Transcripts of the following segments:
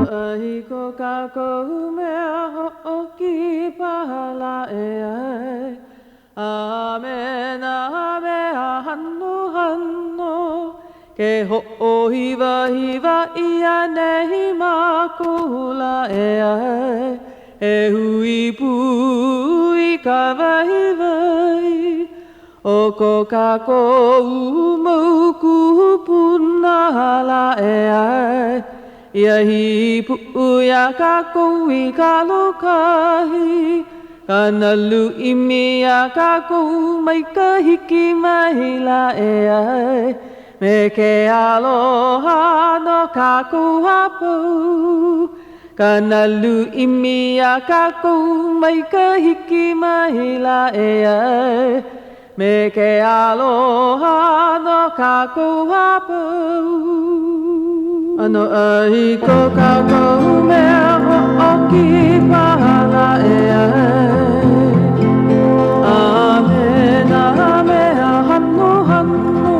ai ko kākou mea hoʻokipa lā e ai, A me nā mea hanohano, Ke hoʻohiwahiwa ʻia nei mākou lā e ai, E hui pū i ka waiwai o ko kākou mau kūpuna lā e ai, Ia hīpuʻu iā kākou i ka lōkahi, Ka nalu ʻimi iā kākou mai ka hiki mai lā e ai, Me ke aloha no kākou a pau, Ka nalu ʻimi iā kākou mai ka hiki mai lā e ai, Me ke aloha no kākou a pau. ʻAno ʻai ko kākou mea hoʻokipa lā e ai, A me nā mea hanohano,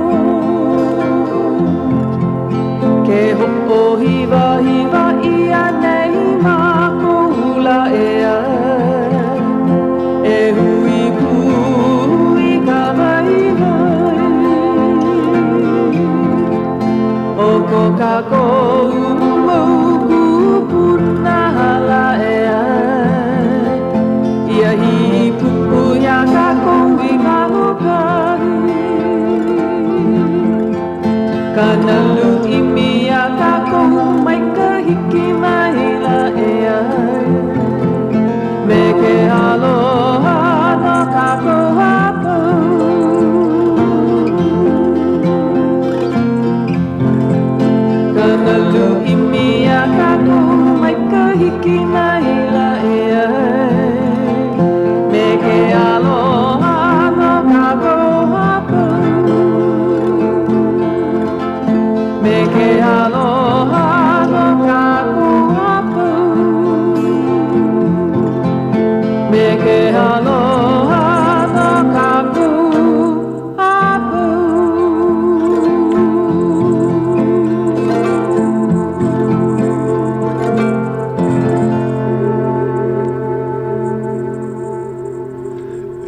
Ke hoʻohiwahiwa ʻia nei mākou lā e ai, E hui pū i ka waiwai o ko kākou mau kūpuna lā e ai, Ia hīpuʻu iā kākou i ka lōkahi. Ka nalu ʻimi iā kākou mai ka hiki mai lā e ai, Me ke aloha no kākou a pau. Ka nalu ʻimi iā kākou mai ka hiki mai lā e ai, Me ke aloha no kākou a pau. Me ke aloha no kākou a pau. Me ke aloha no kākou a pau.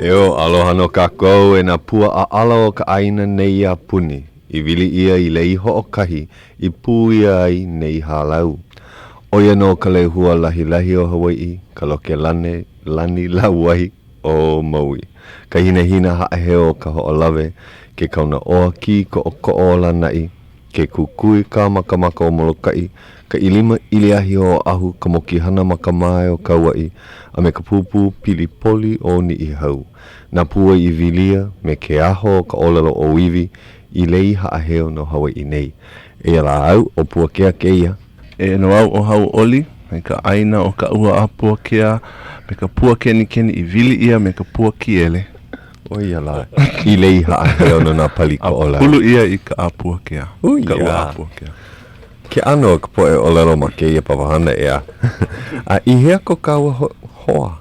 Eo, aloha nō kākou e nā pua ʻaʻala o ka ʻāina nei a puni, i wili ʻia i lei hoʻokahi i pū ʻia ai nei hālau. ʻO ia nō ka lehua lahilahi o Hawaiʻi, ka loke lane, lani lauahi o Maui, ka hinahina haʻaheo o Kahoʻolawe, ke kaunaʻoa kīkoʻokoʻo o Lānaʻi, ke kukui kāmakamaka o Molokaʻi, ka ʻilima ʻiliahi o Oʻahu, ka mokihana makamae o Kauaʻi, a me ka pūpū pili poli o Niʻihau. Nā pua i wilia me ke aho o ka ʻōlelo ʻōiwi i lei haʻaheo no Hawaiʻi nei. Eia lā au, ʻo Puakea kēia. E no au ʻo Hauʻoli, mai ka ʻāina o ka ua ʻĀpuakea, me ka pua kenikeni i wili ʻia me ka pua kiele. ʻO ia lā, i lei haʻaheo no nā pali Koʻolau. A pulu ʻia i ka ʻĀpuakea, ka ua ʻĀpuakea. Ke ʻano o ka poʻe ʻōlelo ma kēia papahana, ʻeā. A i hea ko kāua hoa?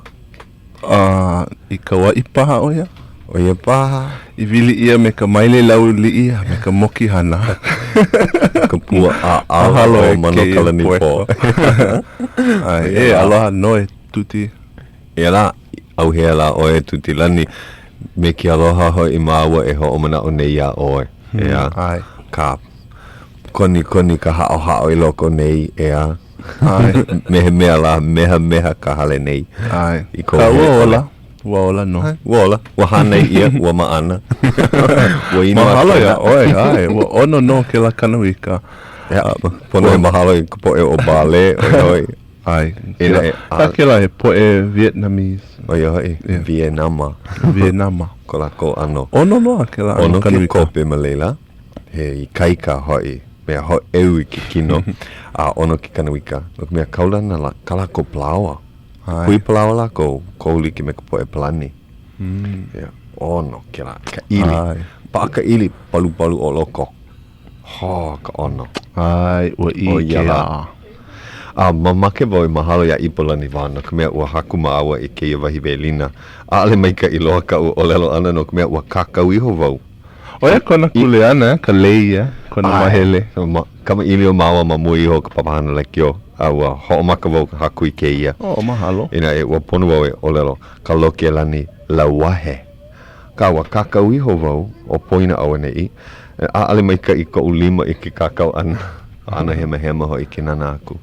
A i Kauaʻi paha ʻo ia? ʻO ia paha. I wili ʻia me ka maile lau liʻi a me ka mokihana. Ka pua ʻaʻala o Manokalanipō. ʻAe, e aloha nō e Tuti. Ia lā, ʻauhea lā ʻoe e Tutilani, me ke aloha hoʻi māua e hoʻomanaʻo nei iā ʻoe, ʻeā? ʻAe. Ka konikoni ka haʻohaʻo i loko nei, ʻeā? ʻAe. Me he mea lā, mehameha ka hale nei. ʻAe. I kou Ka hele ua ʻole. ola, ua ola nō. ʻAe, ua ola. Ua hānai ʻia, ua maʻana. Ua inu a Mahalo iā kena. ʻoe, ʻae, ua ʻono nō kēlā kanawika. Ia, pono e mahalo i ka poʻe o Bālē, ʻo ia hoʻi. ʻAe. Inā e, Kēlā, kēlā he poʻe Vietnamese. ʻO ia hoʻi, Vienama. Vienama. Ko lākou ʻano. ʻOno loa kēlā ʻano ʻOno ke kanawika. kope ma laila, he ikaika hoʻi, mea hōʻeu i ke kino, a ʻono ke kanawika, no ka mea kaulana la, kā lākou palaoa. ʻAe. Hui palaoa lākou, kohu like me ka poʻe Palani. Mm. Yeah. ʻOno kēlā, ka ʻili. ʻAe. Paʻa ka ʻili, palupalu o loko. Hō, ka ʻono. ʻAe, ua ʻO ia ʻike lā. ā. A mamake wau e mahalo iā Ipolani Wah no ka mea ua haku māua i kēia wahi welina. ʻAʻole maikaʻi loa kaʻu ʻōlelo ʻana no ka mea ua kākau iho wau. ʻO ia kona kuleana, ka lei ia, kona ʻAe. mahele. Ma, kamaʻilio māua ma mua iho o ka papahana lekiō. A ua hoʻomaka wau haku i kēia. Oh, mahalo. Inā e ua pono wau e ʻōlelo ka lokelani lauahe. Akā ua kākau iho wau o poina auaneʻi, ʻaʻole maikaʻi koʻu lima i ke kākau ʻana, ʻano hemahema hoʻi ke nānā aku.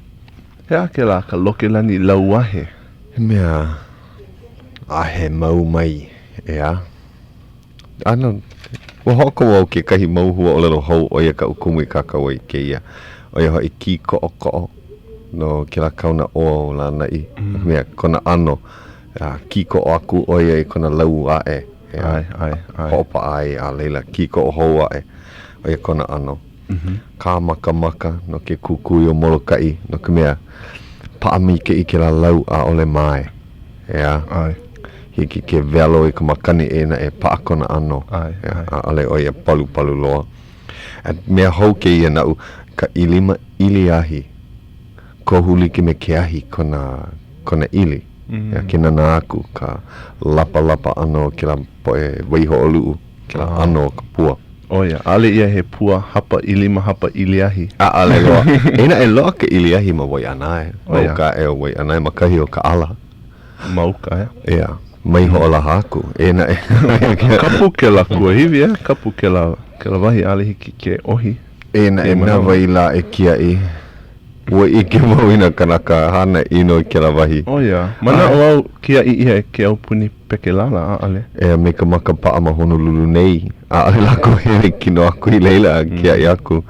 He aha kēlā ka lokelani lauahe? He mea ahe mau mai, ʻeā? ʻAno, ua hoʻokō wau kekahi mau huaʻōlelo hou ʻo ia kaʻu kumu i kākau ai i kēia, ʻo ia hoʻi kīkoʻokoʻo no kēlā kaona ʻō o Lānaʻi, no ka mea, kona ʻano, a kīkoʻo aku ʻo ia i kona lau aʻe, ʻeā, hoʻopaʻa ai, a laila kīkoʻo hou aʻe, ʻo ia kona ʻano. Kāmakamaka no ke kukui o Molokaʻi, no ka mea, paʻa maikaʻi kēlā lau, ʻaʻole mae, ʻeā? ʻAe. Hiki ke welo i ka makani eia naʻe paʻa kona ʻano. ʻAe, ʻae. ʻAʻole ʻo ia palupalu loa. A mea hou kēia naʻu, ka ʻilima ʻili ahi. Kohu like me ke ahi kona, kona ʻili. Mm. Ke nānā aku ka lapalapa ʻana o kēlā poʻe waihoʻoluʻu, kēlā ʻano o ka pua. ʻO ia, ʻaʻole ia he pua hapa ʻilima hapa ʻiliahi. ʻAʻole loa. Eia naʻe loaʻa ka ʻiliahi ma Waiʻanae, ma uka aʻe o Waiʻanae, ma kahi o Kaʻala. Ma uka, ʻeā? ʻEā. Mai hoʻolaha aku. Eia naʻe. Kapu kēlā kuahiwi, ʻeā? Kapu kēlā, kēlā wahi, ʻaʻole hiki ke ʻohi. Eia naʻe na wai lā e kiaʻi. Ua ʻike wau i nā kanaka hana ʻino i kēlā wahi. ʻO ia. Manaʻo au kiaʻi ʻia e ke aupuni pekelala, ʻaʻole. ʻEā, me ka maka paʻa ma Honolulu nei, ʻaʻole lākou hele kino aku i laila a kiaʻi aku.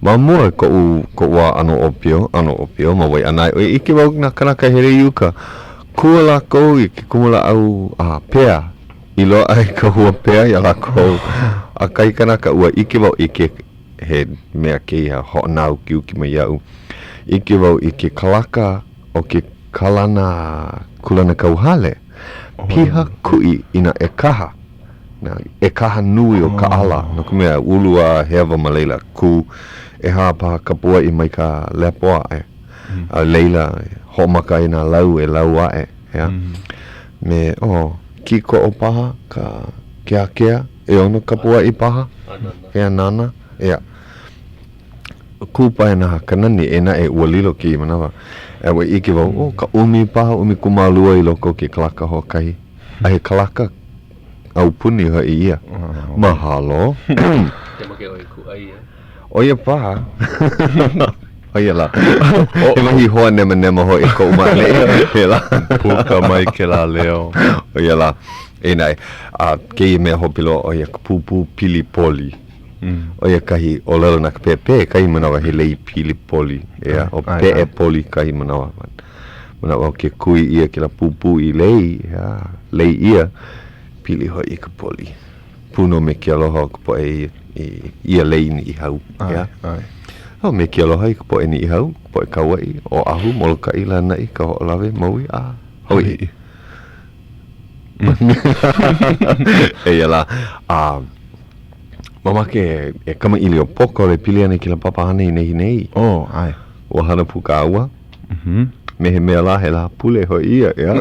Ma mua koʻu, koʻu wā ʻano ʻōpio, ʻano ʻōpio ma Waiʻanae, ua ʻike wau i nā kanaka hele i uka. Kua lākou i ke kumulāʻau a pea i loaʻa ai ka hua pea iā lākou. A kahi kanaka, ua ʻike wau i ke he mea kēia hoʻonāukiuki mai iaʻu. ʻIke wau i ke kalaka o ke kalana kūlanakauhale, piha kuʻi i nā ʻekaha, nā ʻekaha nui o Kaʻala, no ka mea, ulu a hewa ma laila, kū ʻehā paha kapuaʻi mai ka lepo aʻe. A laila, hoʻomaka ai nā lau e lau aʻe, ʻeā. Me, oh, kīkoʻo paha ka keakea, ʻeono kapuaʻi paha, he anana, ʻeā. Kūpaenaha ka nani, eia naʻe ua lilo kēia manawa. A ua ʻike wau, oh, ka ʻumi paha, ʻumikūmālua i loko o ke kalaka hoʻokahi. A he kalaka aupuni hoʻi ia. Mahalo. Makemake ʻoe e kūʻai, ʻeā? ʻO ia paha. ʻO ia lā. He wahi hoa nemanema hoʻi koʻu ma ʻaneʻi. Pēlā. Puka mai kēlā leo. ʻO ia lā. Eia naʻe, a kēia mea hope loa, ʻo ia ka pūpū pili poli. ʻO ia kahi ʻōlelo na ka pēpē, kahi manawa he lei pili poli, ʻeā, ʻo peʻe poli kahi manawa. Manaʻo au ke kui ʻia kēlā pūpū i lei, ʻeā, lei ʻia, pili hoʻi i ka poli. Pū nō me ke aloha o ka poʻe i, i ia lei Niʻihau, ʻeā? ʻAe. Oh, me ke aloha i ka poʻe Niʻihau, ka poʻe Kauaʻi, Oʻahu, Molokaʻi, Lānaʻi, Kahoʻolawe, Maui, a Hawaiʻi. Eia lā, a mamake e kamaʻilio pōkole pili ana i kēlā papahana i nehinei. Oh, ʻae. Ua hana pū kāua. Mm-hmm. Me he mea lā, he lā pule hoʻi ia, ʻeā?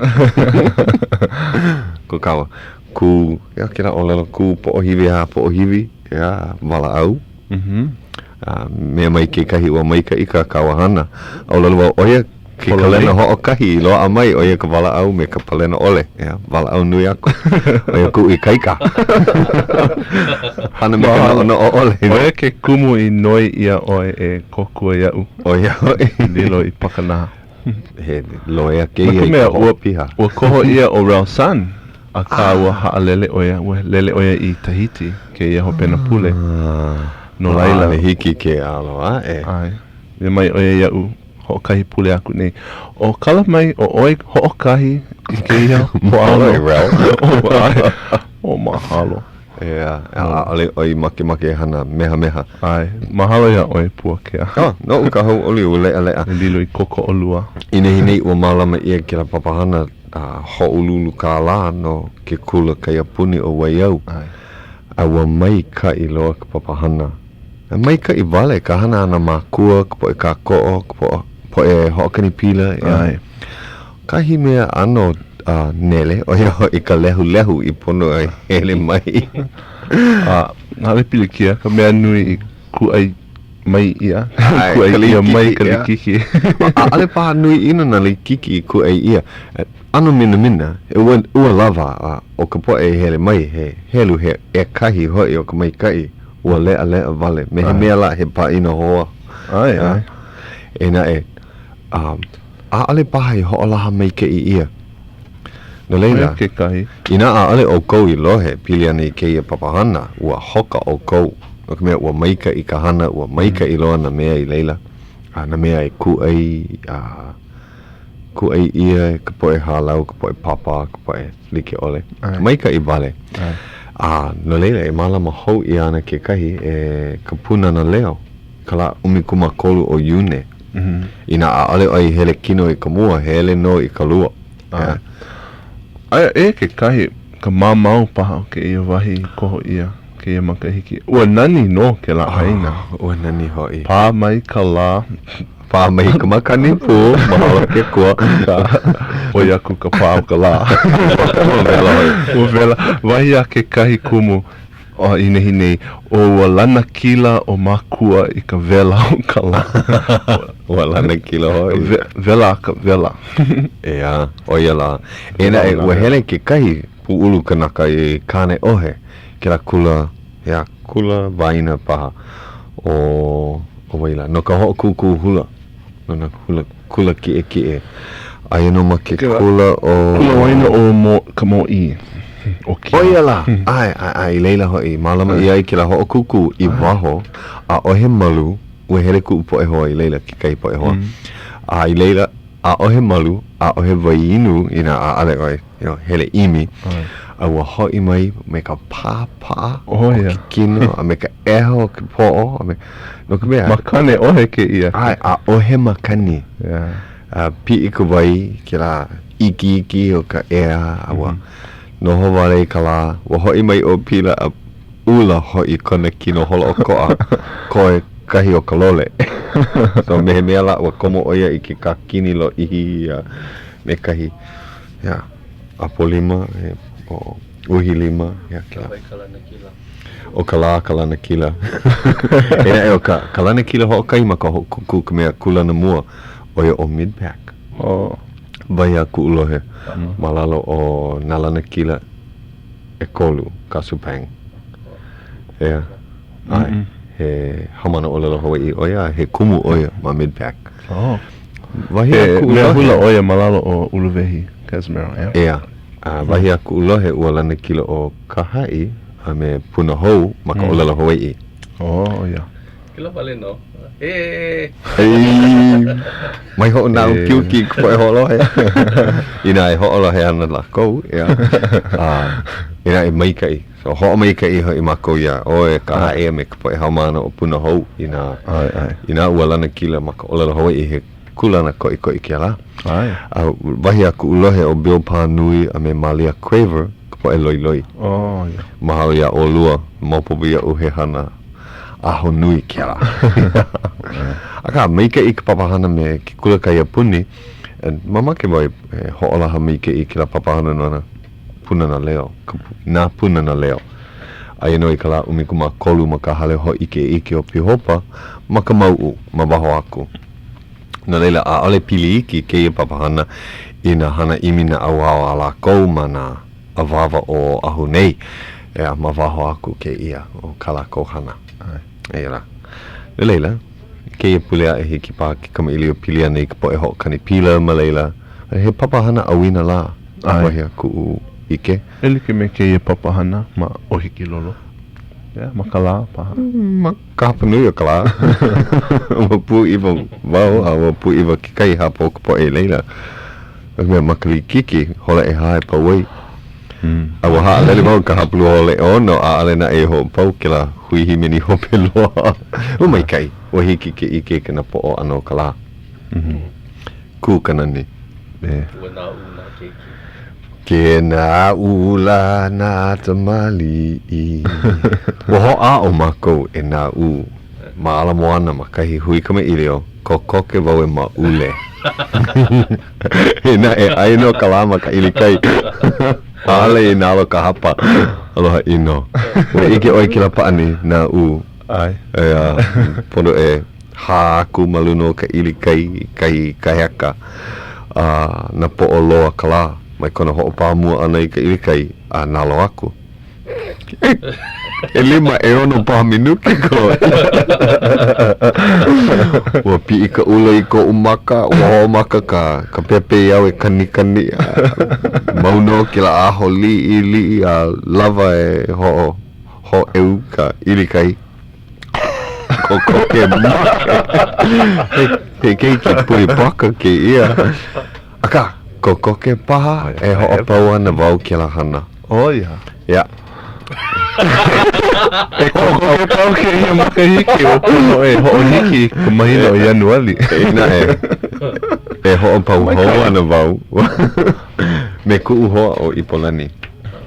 Ko kāua kū, ʻeā, kēlā ʻōlelo kū poʻohiwi a poʻohiwi, ʻeā, walaʻau. Mm-hmm. A mea mai kekahi ua maikaʻi kā kāua hana. ʻŌlelo wau, ʻo ia ke kalena hoʻokahi i loaʻa mai, ʻo ia ka walaʻau me ka palena ʻole. ʻEā, walaʻau nui aku. ʻO ia kuʻu ikaika. Hana me ka noʻonoʻo ʻole. ʻO ia ke kumu i noi ʻia ʻoe e kōkua iaʻu. ʻO ia hoʻi. Lilo i pakanā. He loea kēia i ka hoʻopiha. Ua koho ʻia ʻo Rell Sunn, akā ua haʻalele ʻo ia, ua lele ʻo ia i Tahiti kēia hopena pule. No laila. ʻAʻole hiki ke alo aʻe. ʻAe. Mea mai ʻo ia iaʻu hoʻokahi pule aku nei, O kala mai ʻo ʻoe hoʻokahi i kēia Pōʻaono. Rell. ʻAe. O mahalo. ʻEā, ʻaʻole ʻoe i makemake e hana mehameha. ʻAe, mahalo iā ʻoe, Puakea. Oh, noʻu ka hauʻoli ua leʻaleʻa. E lilo i kōkoʻolua. I nehinei ua mālama ʻia kēlā papahana a hoʻouluulu kālā no ke kula kaiapuni ʻo Waiau. ʻAe. A ua maikaʻi loa ka papahana. A maikaʻi wale ka hana a nā mākua, ka poʻe kākoʻo, ka poʻe hoʻokani pila, ʻeā. ʻAe. Kahi mea ʻano nele, ʻo ia hoʻi ka lehulehu i pono e hele mai. A, ʻaʻole pilikia ka mea nui i kūʻai. mai ʻia, kūʻai ʻia mai ka likiki. ʻAʻole paha nui ʻino nā likiki i kūʻai ʻia. ʻAno minamina, ua, ua lawa, a ʻo ka poʻe i hele mai, he helu he ʻekahi hoʻi o ka maikaʻi, ua leʻaleʻa wale, me he mea lā he pāʻina hoa. ʻAe, ʻae. E naʻe, ʻaʻole paha i hoʻolaha maikaʻi ʻia. No laila, kekahi. Inā ʻaʻole ʻoukou i lohe pili ana i kēia papahana, ua hoka ʻoukou, no ka mea, ua maikaʻi ka hana, ua maikaʻi loa nā mea i laila, a nā mea e kūʻai, a kūʻai ʻia e ka poʻe hālau, ka poʻe papa, ka poʻe like ʻole. Maikaʻi wale. A no laila, e mālama hou ʻia ana kekahi e ka Pūnana Leo. ka lā 13 o Iune. Inā ʻaʻole ʻoe i hele kino i ka mua, hele nō i ka lua. ʻAe. Aia ʻē kekahi, ka mamao paha o kēia wahi i koho ʻia kēia makahiki. Ua nani nō kēlā ʻāina. Ua nani hoʻi. Pā mai ka lā. Pā mai ka makani pū, mahalo ke Akua. ʻOi aku ka pā o ka lā. Ua wela hoʻi. Ua wela. Wahi a kekahi kumu, I nehinei, ʻo ua lanakila ʻo Mākua i ka wela o ka lā. Ua lanakila hoʻi. Wela ka wela. ʻEā, ʻo ia lā. Eia naʻe, ua hele kekahi pūʻulu kanaka i Kāneʻohe, kēlā kula, ʻeā, kula waena paha ʻo, ʻo wai lā, no ka hoʻokūkū hula, no nā hula, kula kiʻekiʻe. Aia nō ma ke kula ʻo. Kula waena ʻo Mo, ka Mōʻī. ʻO ʻO ia lā, ʻae, ʻae, ʻae, i laila hoʻi, mālama ʻia ai kēlā hoʻokūkū i waho, ʻaʻohe malu, ua hele kuʻu poʻe hoa i laila, kekahi poʻe hoa. A i laila, ʻaʻohe malu, ʻaʻohe wai inu inā ʻaʻole ʻoe, you know, hele ʻimi. A ua hoʻi mai me ka pāpā o ke kino a me ka ʻeha o ke poʻo, a me, no ka mea. Ma Kāneʻohe kēia. ʻAe, ʻaʻohe makani. A piʻi ka wai, kēlā ikiiki o ka ea, a ua noho wale i ka lā. Ua hoʻi mai ʻo Pila a ʻula hoʻi kona kino holoʻokoʻa, koe kahi o ka lole. So me he mea lā ua komo ʻo ia i ke kākini lōʻihi a me kahi, yeah, ʻapo lima, he uhi lima, yeah, kēlā. Ka wai ka lanakila. ʻO ka lā ka lanakila. Eia naʻe ʻo ka, ka lanakila hoʻokahi ma ka hoʻokūkū ka mea kūlana mua, ʻo ia ʻo Mid-Pac. Oh. Wahi a kuʻu lohe ma lalo o nā lanakila ʻekolu, Casupang. ʻEā. ʻAe. He haumāna ʻōlelo Hawaiʻi ʻo ia a he kumu ʻo ia ma Mid-Pac. Oh. Wahi a He kuʻu mea lohe. hula ʻo ia ma lalo o Uluwehi Cazimero, ʻeā? ʻEā. A wahi a kuʻu lohe, ua lanakila ʻo Kahaʻi a me Punahou ma ka ʻōlelo Hawaiʻi. Oh, ia. Kēlā wale nō. E! Mai hoʻonāukiuki i ka poʻe hoʻolohe. Inā e hoʻolohe ana lākou, ʻeā. A inā e maikaʻi. So, hoʻomaikaʻi hoʻi mākou iā ʻoe, Kahaʻi a me ka poʻe haumāna o Punahou inā, inā ua lanakila ma ka ʻōlelo Hawaiʻi, he kūlana koʻikoʻi kēlā. ʻAe. A wahi a kuʻu lohe ʻo Bill Pānui a me Malia Craver ka poʻe loiloi. Oh, ia. Mahalo iā ʻolua, maopopo iaʻu he hana ahonui kēlā. Akā, maikaʻi ka papahana me ke kula kaiapuni, mamake wau e hoʻolaha maikaʻi i kēlā papahana no nā Pūnana Leo, nā Pūnana Leo. Aia nō i ka lā 13 ma ka Hale Hōʻikeʻike o Pihopa ma ka mauʻu ma waho aku. No laila, ʻaʻole pili iki kēia papahana i nā hana ʻimi naʻauao a lākou ma nā awāwa o Oʻahu nei. ʻEā, ma waho aku kēia o kā lākou hana. Eia lā. No laila, i kēia pule aʻe hiki paha ke kamaʻilio pili ana i ka poʻe hoʻokani pila ma laila. He papahana ʻauinalā, wahi a kuʻu ʻike. E like me kēia papahana ma ʻOhikilolo. Yeah, ma ka lā paha. Ma ka hapanui o ka lā. Ua pūʻiwa wau a ua pūʻiwa kekahi hapa o ka poʻe i laila. No ka mea, ma ka likiki, hola ʻehā e pau ai. A ua haʻalele wau i ka hapalua hola ʻeono, ʻaʻole naʻe i hoʻopau kēlā hui hīmeni hope loa. Ua maikaʻi. Ua hiki ke ʻike i ka napoʻo ʻana o ka lā. Kū ka nani. Ua nāʻū nā keiki. Ke nāʻū lā nā tamalīʻi. Ua hoʻāʻo mākou e nāʻū ma Ala Moana ma kahi hui kamaʻilio, kokoke wau e maʻule. Inā e ʻai nō ka lā ma ka ʻilikai, ʻaʻole i nalo ka hapa. Aloha ʻino. Ua ʻike ʻoe i kēlā pāʻani, nāʻū. ʻAe. ʻEā, pono e hā aku ma luna o ka ʻilikai i kahi kāheka a napoʻo loa ka lā mai kona hoʻopā mua ʻana i ka ʻilikai a nalo aku. ʻElima, ʻeono paha minuke koe. Ua piʻi ka ʻula i koʻu maka, ua hoʻomaka ka, ka pepeiao e kanikani. Mau nō kēlā aho liʻiliʻi a lawa e hoʻo, hōʻeu ka ʻilikai. Kokoke make. He, he keiki puni paka kēia. Akā, kokoke paha e hoʻopau ana wau kēlā hana. ʻO ia. Ia. E kokoke pau kēia makahiki, ua pono e hoʻohiki i ka mahina o Ianuali. Inā e, e hoʻopau hou ana wau me kuʻu hoa ʻo Ipolani.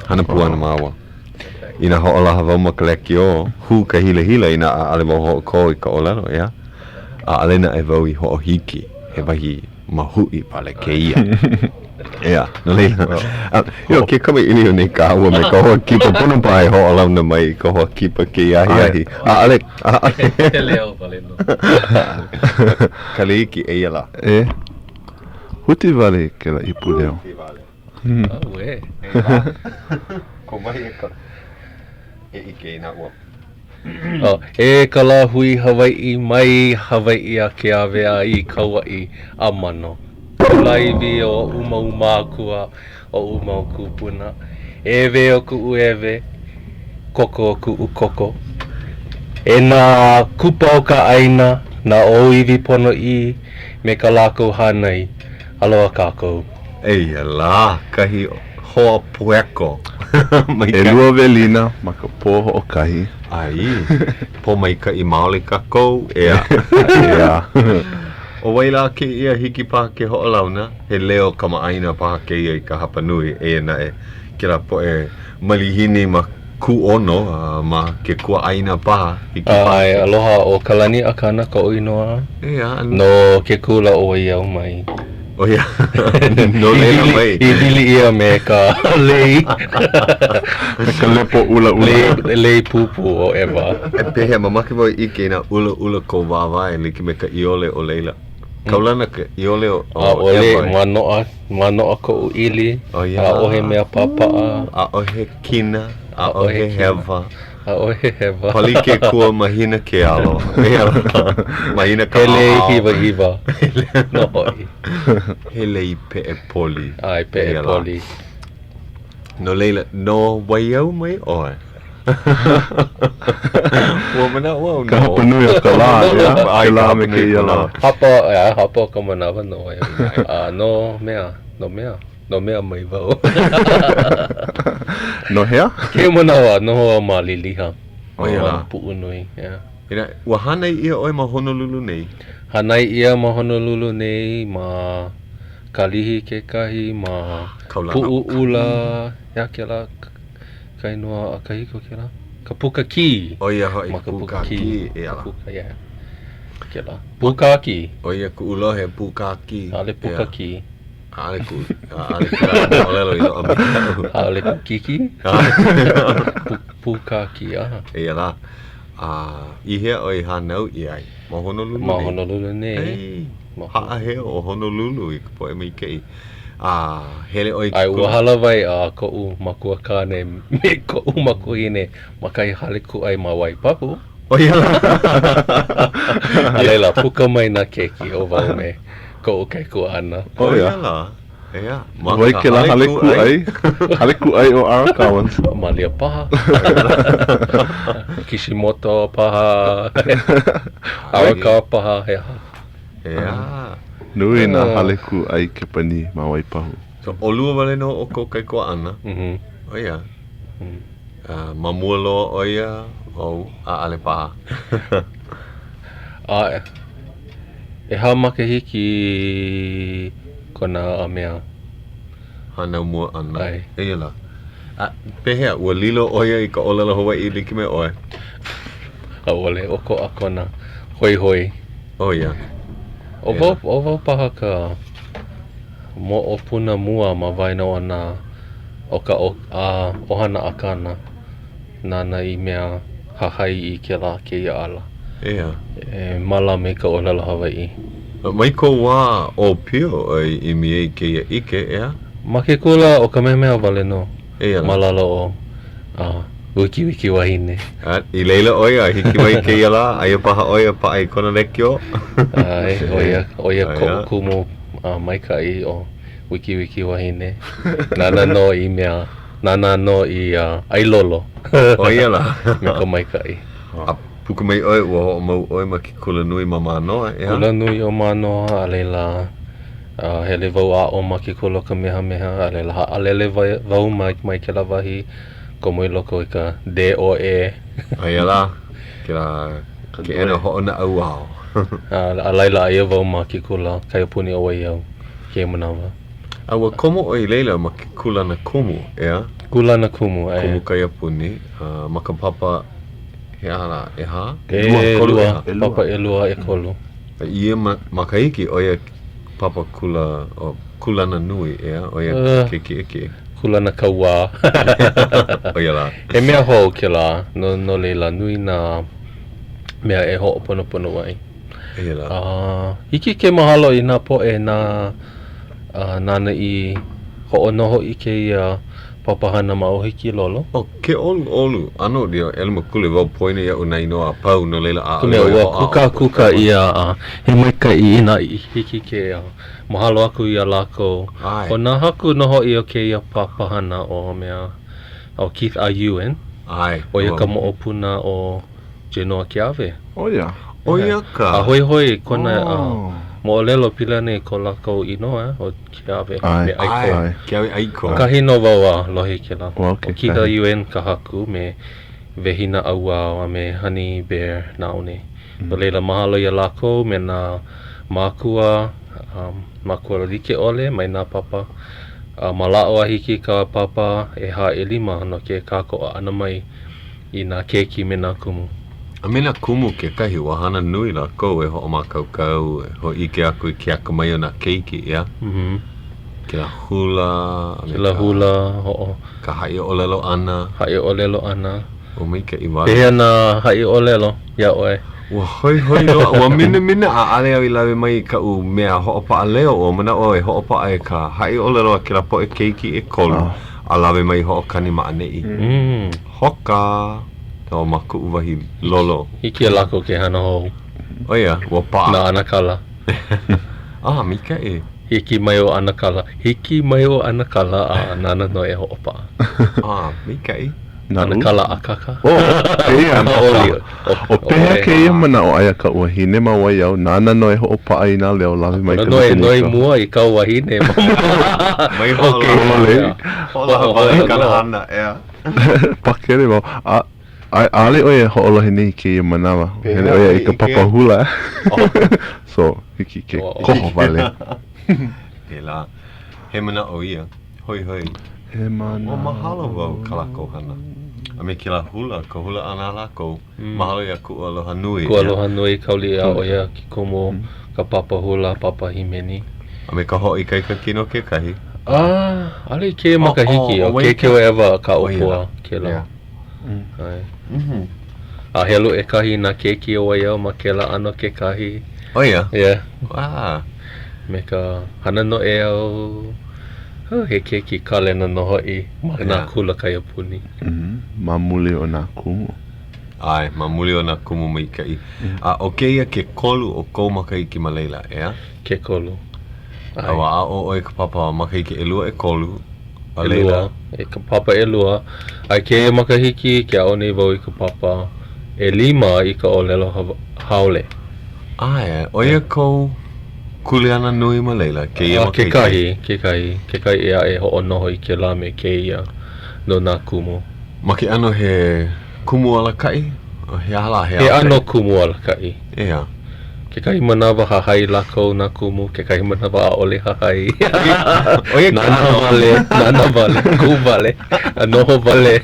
Hana pū ana māua. Inā hoʻolaha wau ma ka lekiō, hū ka hilahila inā ʻaʻole wau hoʻokō i ka ʻōlelo, ʻeā? ʻAʻole naʻe wau i hoʻohiki, he wahi mahuʻi wale kēia. ʻEā, no laila, you know, ke kamaʻilio nei kāua me ka hoa kipa, pono paha e hoʻolauna mai i ka hoa kipa kēia ahiahi. ʻAʻole, ʻaʻole. He leo wale nō. Kaleiki, eia lā. E, huti wale kēlā ipu leo. Huti wale. ʻAuē. Ko wahi e ka e ʻike inā ua. Oh, e ka lāhui Hawaiʻi mai Hawaiʻi a Keawe a i Kauaʻi a Mano. Kulāiwi o oʻu mau mākua, oʻu mau kūpuna. ʻEwe o kuʻu ʻewe, koko o kuʻu koko. E nā kupa o ka ʻāina, nā ʻōiwi ponoʻī me ka lākou hānai, aloha kākou. Eia lā kahi hoa pueko. ʻElua welina ma ka pō hoʻokahi. ʻAi, pōmaikaʻi maoli kākou, ʻeā. ʻEā. ʻO wai lā kēia hiki paha ke hoʻolauna? He leo kamaʻāina paha kēia i ka hapanui, eia naʻe kēlā poʻe malihini ma kūʻono a ma ke kuaʻāina paha, hiki paha ʻAe, aloha, ʻo Kalani Akana koʻu inoa. ʻEā. No ke kula ʻo Waiau mai. ʻO ia, no laila mai. I wili ʻia me ka lei. Me ka lepo ʻulaʻula. Lei, lei pūpū o ʻEwa. E pehea, mamake wau e ʻike inā ʻulaʻula kou wāwae like me ka ʻiole o laila. Kaulana ka ʻiole o ʻAʻole, ʻEwa. mānoʻa, mānoʻa koʻu ʻili. ʻO ia. ʻAʻohe mea pāpaʻa. ʻAʻohe kina, ʻaʻohe hewa. ʻAʻohe hewa. Pali ke kua mahina ke alo. Mahina ka He lei ʻaoʻao. hiwahiwa nō hoʻi. He lei peʻe poli. ʻAe, peʻe poli. No laila, no Waiau mai ʻoe? Ua manaʻo au no. Ka hapa nui o ka lā, ʻeā? Kēlā me kēia lā. Hapa, ʻeā, hapa o ka manawa no Waiau mai. A no mea, no mea, no mea mai wau. No hea? Kēia manawa, noho au ma Liliha. ʻO ia lā. Puʻunui, ʻeā. Inā, ua hānai ʻia ʻoe ma Honolulu nei? Hānai ʻia ma Honolulu nei, ma Kalihi kekahi, ma Puʻuʻula, he aha kēlā ka inoa kahiko kēlā? Kapūkakī. ʻO ia hoʻi, Ma Pūkākī, ʻeā. Kapūkakī, yeah. Kēlā. Pūkākī. ʻO ia kuʻu lohe, Pūkākī. ʻAʻole Pūkākī. ʻAʻole kuʻu, ʻaʻole kēlā moʻolelo i loaʻa mai iaʻu. ʻAʻole Pūkīkī? Pūkākī, aha. Eia lā. A i hea ʻoe i hānau ʻia ai? Ma Honolulu nei? Ma Honolulu nei. Ei, haʻaheo ʻo Honolulu i ka poʻe maikaʻi. A hele ʻoe i ke ʻAe, ua kula? hālāwai a koʻu makuakāne me koʻu makuahine ma kahi hale kūʻai ma Waipahu. ʻO ia lā. A laila, puka mai nā keiki ʻo wau me koʻu kaikuaʻana. ʻO ia lā. ʻEā, ma Wai ka kēlā hale hale kūʻai. kūʻai? Hale kūʻai ʻo Arakawa's. Malia paha. Kishimoto paha. Arakawa paha, he aha. ʻEā. Nui nā hale kūʻai Kepanī ma Waipahu. So, ʻolua wale nō ʻo kou kaikuaʻana? ʻO ia. Ma mua loa ʻo ia ou, ʻaʻale paha. ʻAe. ʻEhā makahiki kona mea. Hānau mua ʻana. ʻAe. Eia lā. A, pehea, ua lilo ʻo ia i ka ʻōlelo Hawaiʻi like me ʻoe? ʻAʻole, ʻokoʻa kona hoihoi. ʻO ia. ʻO wau, ʻo wau paha ka moʻopuna mua ma waena o nā o ka ʻohana Akana nāna i mea. hahai i kēlā kēia ala. ʻEā. E mālama i ka ʻōlelo Hawaiʻi. Mai kou wā ʻōpio ʻoe i ʻimi ai i kēia ʻike, ʻeā? Ma ke kula ʻo Kamehameha wale nō. Eia lā. Ma lalo o a Wikiwiki Wahine. A i laila ʻo ia, hiki mai kēia lā, aia paha ʻo ia paʻa i kona lekiō. ʻAe, ʻo ia, ʻo ia koʻu kumu maikaʻi ʻo Wikiwiki Wahine. Nāna nō i mea, nāna nō i ʻailolo. ʻO ia lā. Me ka maikaʻi. A puka mai ʻoe, ua hoʻomau ʻoe ma ke kulanui ma Mānoa, ʻeā? Kulanui o Mānoa, a laila, A hele wau a aʻo ma ke kula o Kamehameha, a laila haʻalele wau mai, mai kēlā wahi, komo i loko i ka DOE. Aia lā, kēlā keʻena hoʻonaʻauao. A laila aia wau ma ke kula kaiapuni o Waiau kēia manawa. A ua komo ʻoe i laila ma ke kūlana kumu, ʻeā? Kūlana kumu, ʻae. Kumu kaiapuni, ma ka papa, he aha lā, ʻehā? ʻElua, papa ʻelua, ʻekolu. I ia makahiki, ʻo ia papa kula, ʻo kūlana nui, ʻeā, ʻo ia ke kiʻekiʻe. Kūlana kauā. ʻO ia lā. He mea hou kēlā, no, no laila, nui nā mea e hoʻoponopono ai. Eia lā. A hiki ke mahalo i nā poʻe nā, nāna i hoʻonoho i kēia papahana ma ʻŌhikilolo. ʻO ke ʻoluʻolu, ʻano ia ʻelemakule wau poina iaʻu nā inoa a pau, no laila ʻaʻole ʻoe ua kūkākūkā ʻia a he maikaʻi inā i hiki ke mahalo aku iā lākou. ʻO nā haku nō hoʻi o kēia papahana ʻo mea ʻo Keith A. Yuen, ʻo ia ka moʻopuna o Genoa Keawe. ʻO ia. ʻO ia ka. A hoihoi kona moʻolelo pili ana i ko lākou inoa, ʻo Keawe me ʻAiko. ʻAe, Keawe ʻAiko. ʻAkahi nō wau a lohe i kēlā. ʻO Keith A. Yuen ka haku me Wehi Naʻauao a me Honey Bear Nāone. No laila, mahalo iā lākou me nā mākua, mākua like ʻole mai nā papa a mālaaʻo a hiki i ka papa ʻehā ʻelima no ke kākoʻo ʻana mai i nā keiki me nā kumu. A me nā kumu kekahi, ua hana nui lākou e hoʻomākaukau, e hōʻike aku i ke akamai o nā keiki, ʻeā? Kēlā hula, a me Kēlā hula, hoʻo. Ka haʻi ʻōlelo ʻana. Haʻi ʻōlelo ʻana. Ua maikaʻi wale. Pehea nā haʻi ʻōlelo iā ʻoe? Ua hoihoi loa, ua minamina, ʻaʻole au i lawe mai i kaʻu mea hoʻopaʻa leo, ua manaʻo au e hoʻopaʻa i ka haʻi ʻōlelo a kēlā poʻe keiki ʻekolu, a lawe mai hoʻokani ma ʻaneʻi. Hoka! O ma kuʻu wahi lolo. Hiki iā lākou ke hana hou. ʻO ia, ua paʻa. Nā ʻanakala. Ah, maikaʻi. Hiki mai ʻo ʻAnakala. Hiki mai ʻo ʻAnakala a nāna nō e hoʻopaʻa. Ah, maikaʻi. ʻAnakala Akaka. Oh, kēia manaʻo. ʻO pehea kēia manaʻo aia kaʻu wahine ma Waiau, nāna nō e hoʻopaʻa i nā leo lawe mai ka Pono nō e noi mua i kāu wahine. Mai hoʻolaha. Hoʻolaha wale i kāna hana, ʻeā. Pakele wau. A, a, ʻaʻole ʻo ia e hoʻolohe nei i kēia manawa. Hele ʻo ia i ka papa hula. So, hiki ke koho wale. Pēlā. He manaʻo ia. Hoihoi. He manaʻo. Ua mahalo wau kā lākou hana. A me kēlā hula, ka hula ʻana a lākou. Mahalo iā kuʻu aloha nui. Kuʻu aloha nui, Kauliʻi a ʻo ia ke kumu ka papa hula, papa hīmeni. A me ka hoʻoikaika kino kekahi. A, ʻaʻole i kēia makahiki, ʻo Kekeoewa Kaʻōpua kēlā. ʻAe. A helu ʻekahi nā keiki o Waiau ma kēlā ʻano kekahi. ʻO ia? Yeah. Ah. Me ka hana noʻeau, he keiki kalena nō hoʻi ma nā kula kaiapuni. Ma muli o nā kumu. ʻAe, ma muli o nā kumu maikaʻi. A ʻo kēia ke kolu o kou makahiki ma laila, ʻeā? Ke kolu. ʻAe. A ua aʻo ʻoe i ka papa makahiki ʻelua, ʻekolu, a laila. ʻElua, i ka papa ʻelua. A i kēia makahiki, ke aʻo nei wau i ka papa ʻelima i ka ʻōlelo haole. ʻAe, ʻo ia kou kuleana nui ma laila, kēia makahiki? Kekahi, kekahi, kekahi ʻē aʻe hoʻonoho i kēlā me kēia no nā kumu. Ma ke ʻano he kumu alakaʻi? He aha lā, he He ʻano kumu alakaʻi. ʻEā. Kekahi manawa hahai lākou nā kumu, kekahi manawa ʻaʻole hahai. ʻO ia ke Nānā ʻano. wale, nānā wale, kū wale, a noho wale.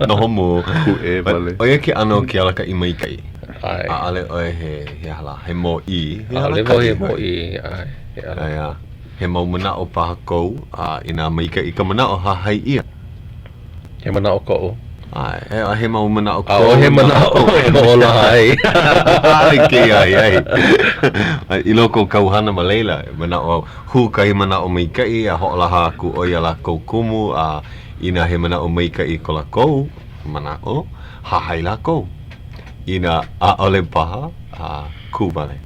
Noho mū. Kūʻē wale. ʻO ia ke ʻano o ke alakaʻi maikaʻi. ʻAe. ʻAʻole ʻoe he, he aha lā, he mōʻī. He ʻAʻole wau he alakaʻi mōʻī, ʻae, he alakaʻi. ʻAe, he mau manaʻo paha kou, a inā maikaʻi ka manaʻo, hahai ʻia. He manaʻo koʻu. ʻAe, a he mau manaʻo kou. ʻAʻohe manaʻo e hoʻolaha ai. ʻAʻole kēia ahiahi. I loko o kāu hana ma laila, e manaʻo au, hū kahi manaʻo maikaʻi a hoʻolaha aku ʻoe iā lākou kumu, a inā he manaʻo maikaʻi ko lākou manaʻo, hahai lākou. Inā ʻaʻole paha, a kū wale.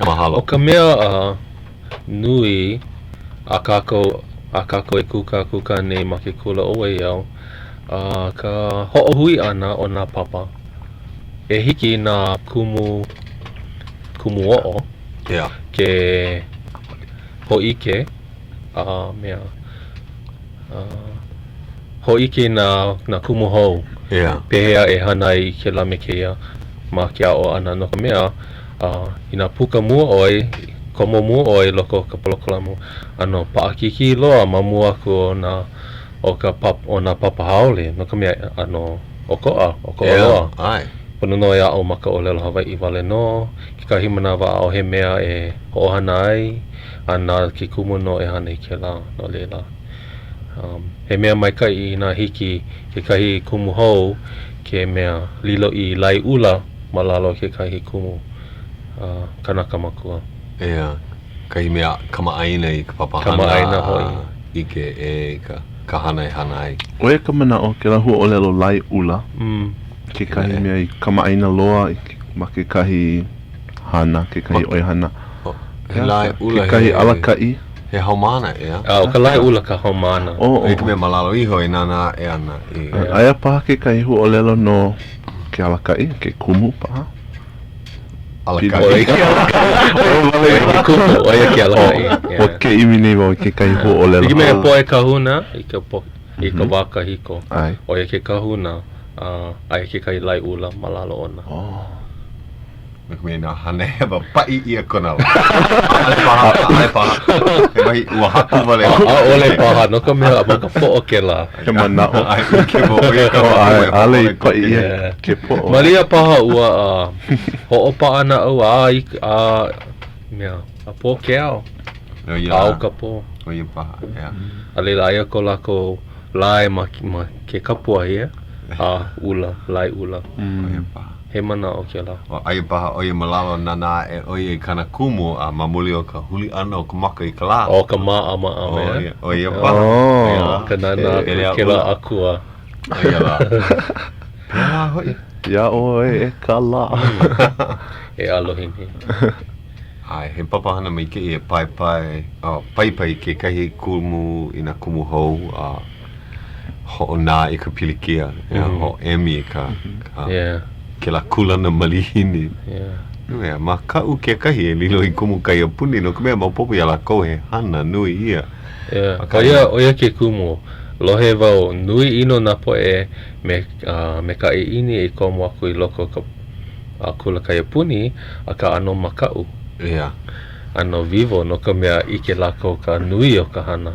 Mahalo. ʻO ka mea nui a kākou a kākou e kūkākūkā nei ma ke kula ʻo Waiau, a ka hoʻohui ʻana o nā papa. E hiki i nā kumu kumu oʻo yeah. ke hōʻike a mea a hōʻike i nā nā kumu hou yeah. pehea e hana ai i kēlā me kēia ma ke aʻo ʻana no ka mea a inā puka mua ʻoe komo mua ʻoe i loko o ka polokalamu ʻano paʻakikī loa ma mua aku o nā o ka pap o nā papa haole no ka mea ʻano ʻokoʻa, ʻokoʻa Yeah, loa. ʻae. Pono nō e aʻo ma ka ʻōlelo Hawaiʻi wale nō. Kekahi manawa ʻaʻohe mea e hoʻohana ai, a na ke kumu nō e hana i kēlā, no laila. Um, he mea maikaʻi inā hiki kekahi kumu hou ke mea lilo i laeʻula ma lalo o kekahi kumu uh, kanaka makua. Yeah. Kahi mea kamaʻāina i ka papahana. Kamaʻāina hoʻi. ʻike ʻē i ka ka hana e hana ai. ʻO ia ka manaʻo, kēlā huaʻōlelo laeʻula, kekahi mea i kamaʻāina loa ma kekahi hana, kekahi ʻoihana. He laeʻula, kekahi alakaʻi. He haumāna, ʻeā? A ʻo ka laeʻula ka haumāna. ʻO ia ka mea ma lalo iho e nānā aʻe ana i. Aia paha kekahi huaʻōlelo no ke alakaʻi, ke kumu paha. Alakaʻi. ʻO ia ke kumu, ʻo ia ke alakaʻi. Ua ke ʻimi nei wau i kekahi huaʻōlelo. Like me ka poʻe kahuna i ka po i ka wā kahiko. ʻAe. ʻO ia ke kahuna, a aia kekahi laeʻula ma lalo ona. Oh. No ka mea, inā hana hewa, paʻi ʻia kona lā. ʻAʻole paha, ʻaʻole paha. He wahi ua haku wale. ʻAʻole paha, no ka mea, ma ka poʻo kēlā. He manaʻo. ʻAe, ʻike wau, ʻo ia ka ʻAe, ʻaʻole i paʻi ʻia ke poʻo. Malia paha ua hoʻopaʻanaʻau a i a mea, a pō ke ao. ʻO ia. A ao ka pō. ʻO ia paha, ʻeā. A laila, aia ko lākou lae ma, ma ke kapuahi, ʻeā? A ʻula, laeʻula. ʻO ia paha. He manaʻo kēlā. ʻO aia paha ʻo ia ma lalo nānā aʻe ʻo ia i kāna kumu a ma muli o ka huli ʻana o ka maka i ka lā. ʻO ka māʻamaʻama, ʻeā? ʻO ia, ʻo ia paha. ʻO ia lā. Ka nānā aku i kēlā akua. ʻO ia lā. Pēlā hoʻi. Iā ʻoe e ka lā. E ʻalohi nei. ʻAe, he papahana maikaʻi e paepae, oh, paipai kekahi kumu i nā kumu hou a hoʻonā i ka pilikia, ʻeā, hoʻēmi i ka, ka, kēlā kūlana malihini. Yeah. Makaʻu kekahi e lilo i kumu kaiapuni, no ka mea, maopopo iā lākou he hana nui ia. Yeah. ʻO ia, ʻo ia ke kumu. Lohe wau, nui ʻino nā poʻe me, uh, me ka ʻiʻini e komo aku i loko o ka uh, kula kaiapuni, akā ʻano makaʻu. Yeah. ʻano wiwo no ka mea ʻike lākou ka nui o ka hana.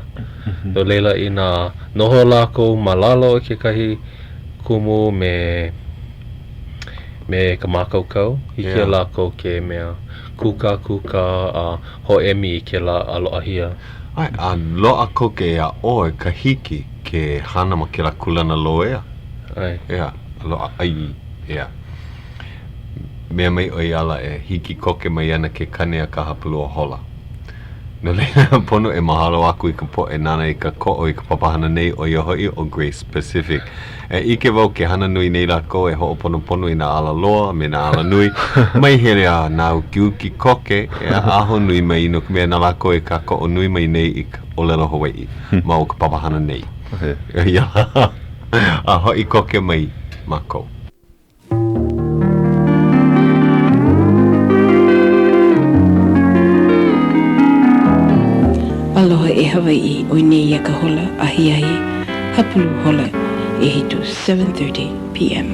No laila inā noho lākou ma lalo o kekahi kumu me me ka mākaukau, hiki iā lākou ke mea kūkākūkā a hoʻēmi i kēlā aloʻahia. ʻAe, a loaʻa koke iā ʻoe ka hiki ke hana ma kēlā kūlana loea. ʻAe. ʻEā, loaʻa, ʻai, ʻeā. Mea mai ʻo ia ala e hiki koke mai ana ke kani a ka hapalua hola. No laila, pono e mahalo aku i ka poʻe nāna i kākoʻo i ka papahana nei, ʻo ia hoʻi ʻo Grace Pacific. E ʻike wau ke hana nui nei lākou e hoʻoponopono i nā alaloa a me nā alanui. Mai hele a nāukiuki koke e ahonui mai no ka mea na lākou e kākoʻo nui mai nei i ka ʻōlelo Hawaiʻi ma o ka papahana nei. Ia lā, a hoʻi koke mai mākou. Aloha e Hawaiʻi, ʻoi nei ia ka hola ahiahi hapulu hola ʻehitu, 7:30 PM.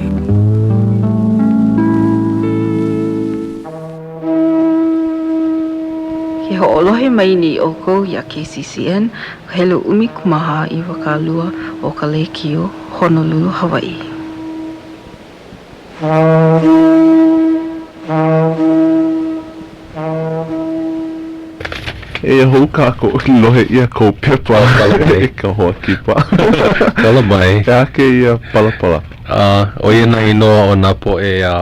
Ke hoʻolohe mai nei ʻoukou iā KCCN, ka helu 14 22 o ka lēkiō Honolulu, Hawaiʻi. Eia hou kākou, lohe ʻia kou pepa e ka hoa kipa. Kala mai. He aha kēia palapala? A, ʻo ia nā inoa o nā poʻe a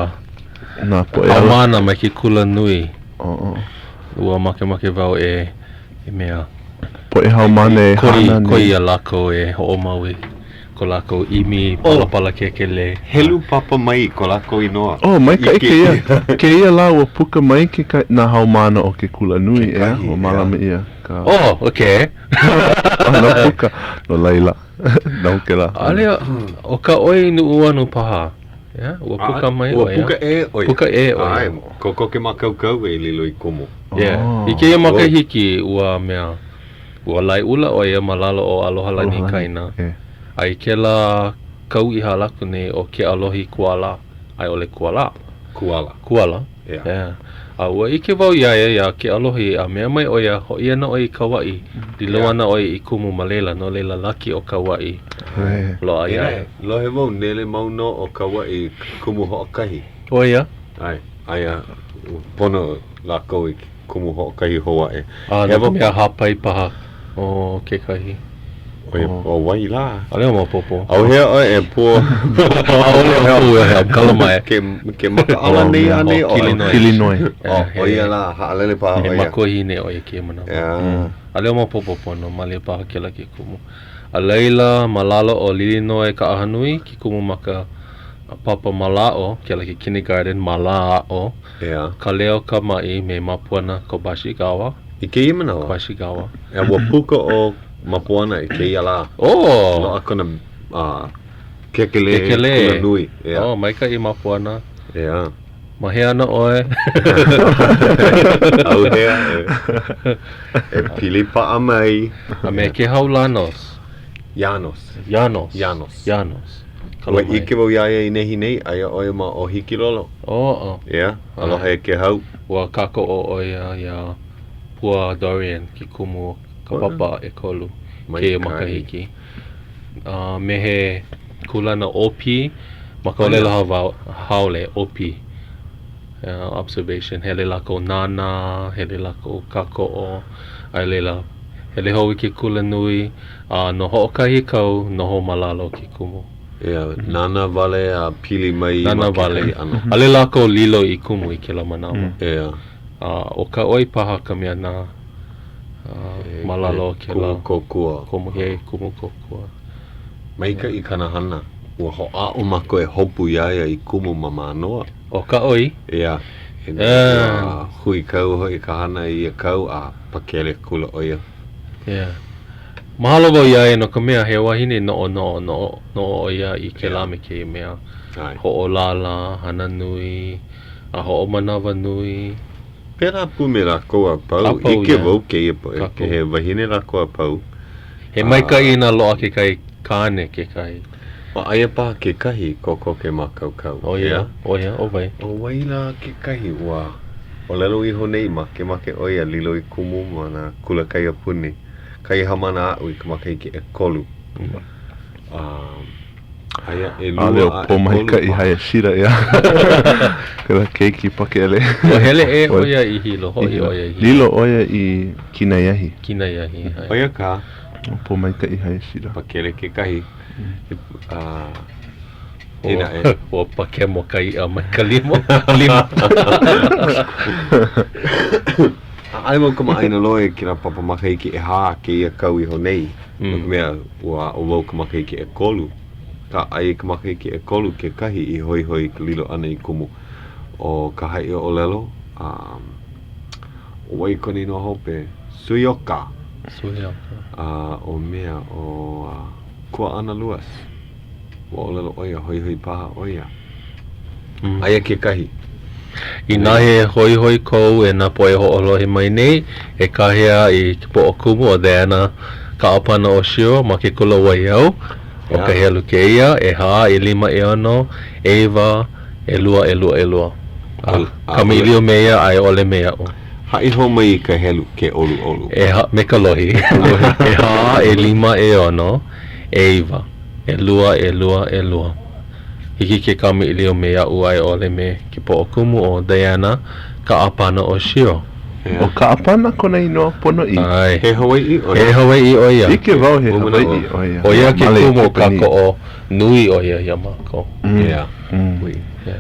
Nā poʻe ala. haumāna mai ke kula nui. Oh. Ua makemake wau e i mea. Poʻe haumāna e Koi, hana nei. koi iā lākou e hoʻomau i ko lākou ʻimi palapala kēkelē. Helu papa mai ko lākou inoa. Oh, maikaʻi kēia. Kēia lā ua puka mai kekahi nā haumāna o ke kulanui, ʻeā, ua mālama ʻia ka. Oh, okay. Hana puka. No laila, nahu kēlā. ʻAʻole, ʻo ka ʻoi Nuʻuanu paha. Yeah, ua puka mai ʻo ia. Ua puka ʻē ʻo ia. Puka ʻē ʻo ia. ʻAe, kokoke mākaukau e lilo i kumu. Yeah. I kēia makahiki, ua mea, ua laeʻula ʻo ia ma lalo o Alohalani Kaina. A i kēlā kau i hala aku nei ʻo Keʻalohi Kuala, a i ʻole Kuala. Kuala. Kuala. Yeah. Yeah. A ua ʻike wau iā ia iā Keʻalohi, a mea mai ʻo ia, hoʻi ana ʻoe i Kauaʻi, lilo ana ʻoe i kumu ma laila, no laila laki ʻo Kauaʻi. Loaʻa iā ia. Lohe wau, nele mau nō ʻo Kauaʻi i ke kumu hoʻokahi. ʻO ia? ʻAe, aia, pono lākou i ke kumu hoʻokahi hou aʻe. A no ka mea hāpai paha o kekahi. ʻO ia, ʻo wai lā? ʻAʻole au maopopo. ʻAuhea ʻoe e pua. ʻAʻole au pua, he kala mai. Ke, ke makaʻala nei anei ʻoe? Kilinoe. Kilinoe. ʻO ia lā, haʻalele paha ʻo ia. He makuahine ʻo ia kēia manawa. Yeah. ʻAʻole au maopopo pono, malia paha kēlā ke kumu. A laila, ma lalo o Lilinoe Kaʻahanui, ke kumu ma ka papa mālaaʻo, kēlā ke kindergarten mālaaʻo, Yeah. Kaleo Kamaʻi me Mapuana Kobashigawa. I kēia manawa? Kobashigawa. Yeah, ua puka ʻo Mapuana i kēia lā. Oh! Loaʻa kona uh, kēkelē, Kēkelē. kula nui. Yeah. Oh, maikaʻi Mapuana. Yeah. Ma hea ana ʻoe? ʻAuhea e, e pili paʻa mai. A me Kehau Lanos. Llanos. Llanos. Llanos. Llanos. Ua ʻike wau iā ia i nehinei, aia ʻo ia ma o Hikilolo. Oh, oh. Yeah, aloha e Kehau. Ua kākoʻo ʻo ia iā Pua Dorian, ke kumu o ka papa ʻekolu kēia makahiki. A me he kūlana ʻōpī ma ka ʻōlelo haole, ʻōpī, observation, hele lākou nānā, hele lākou kākoʻo, a i laila, hele hou i ke kulanui, a no hoʻokahi kau, noho ma lalo o ke kumu. Yeah, nānā wale a pili mai ma kekahi ʻano. ʻAʻole lākou lilo i kumu i kēlā manawa. Yeah. A ʻo ka ʻoi paha ka mea nā ma lalo o kēlā. Kumu kōkua. Kumu, he kumu kōkua. Maikaʻi kāna hana. Ua hoʻāʻo mākou e hopu iā ia i kumu ma Mānoa. ʻO ka ʻoi? Yeah. Ua huikau hoʻi ka hana i ia kau a pakele akula ʻo ia. Yeah. Mahalo wau iā ia no ka mea, he wahine noʻonoʻo, noʻonoʻo ʻo ia i kēlā me kēia mea. Hoʻolālā, hana nui. A hoʻomanawanui. Pēlā pū me lākou a pau. A pau, ʻIke yeah. wau kēia poʻe, Kākou. he wahine lākou a pau. He maikaʻi inā loaʻa kekahi kāne kekahi. A aia paha kekahi kokoke mākaukau. ʻO ia, ʻo ia, ʻo wai? ʻO wai lā kekahi ua ʻōlelo iho nei makemake ʻo ia lilo i kumu ma nā kula kaiapuni, kahi haumāna aʻu i ka makahiki ʻekolu. A Aia ʻelua ʻAʻole ʻo a ʻekolu Pōmaikaʻi paha. Hayashida, ʻeā. Kēlā keiki pakele. Ua hele ʻē ʻo ia i Hilo, hoʻi ʻo ia i Hilo. Lilo ʻo ia i kinai ahi. Kinai ahi, ʻae. ʻO ia ka. ʻO Pōmaikaʻi Hayashida. Pakele kekahi. A, e naʻe. Ua pakemo ka iʻa mai ka limo. Lima. ʻAʻole wau kamaʻāina loa i kēlā papa makahiki ʻehā kēia kau iho nei. No ka mea, ua aʻo wau ka makahiki ʻekolu, akā aia i ka makahiki ʻekolu kekahi i hoihoi i ka lilo ʻana i kumu ʻo ka haʻi ʻōlelo, a ʻo wai kona inoa hope? Suioka. Suioka. A ʻo mea, ʻo Kuaʻana Lewis. Ua ʻōlelo ʻo ia, hoihoi paha ʻo ia. Aia kekahi. Inā he hoihoi kou e nā poʻe hoʻolohe mai nei, e kāhea i ke poʻokumu ʻo Diana Kaʻapana Oshiro ma ke kula Waiau. ʻO ka helu kēia, ʻehā, ʻelima, ʻeono, ʻeiwa, ʻelua, ʻelua, ʻelua. A kamaʻilio me ia a i ʻole me aʻu. Haʻi hou mai i ka helu ke ʻoluʻolu. ʻEhā, me ka lohi. ʻEhā, ʻelima, ʻeono, ʻeiwa, ʻelua, ʻelua, ʻelua. Hiki ke kamaʻilio me aʻu a i ʻole me ke poʻokumu ʻo Diana Kaʻapana Oshiro. ʻO Kaʻapana kona inoa ponoʻī. ʻAe. He Hawaiʻi ʻo ia. He Hawaiʻi ʻo ia. ʻIke wau he Hawaiʻi ʻo ia. ʻO ia ke kumu kākoʻo nui ʻo ia iā mākou. Yeah.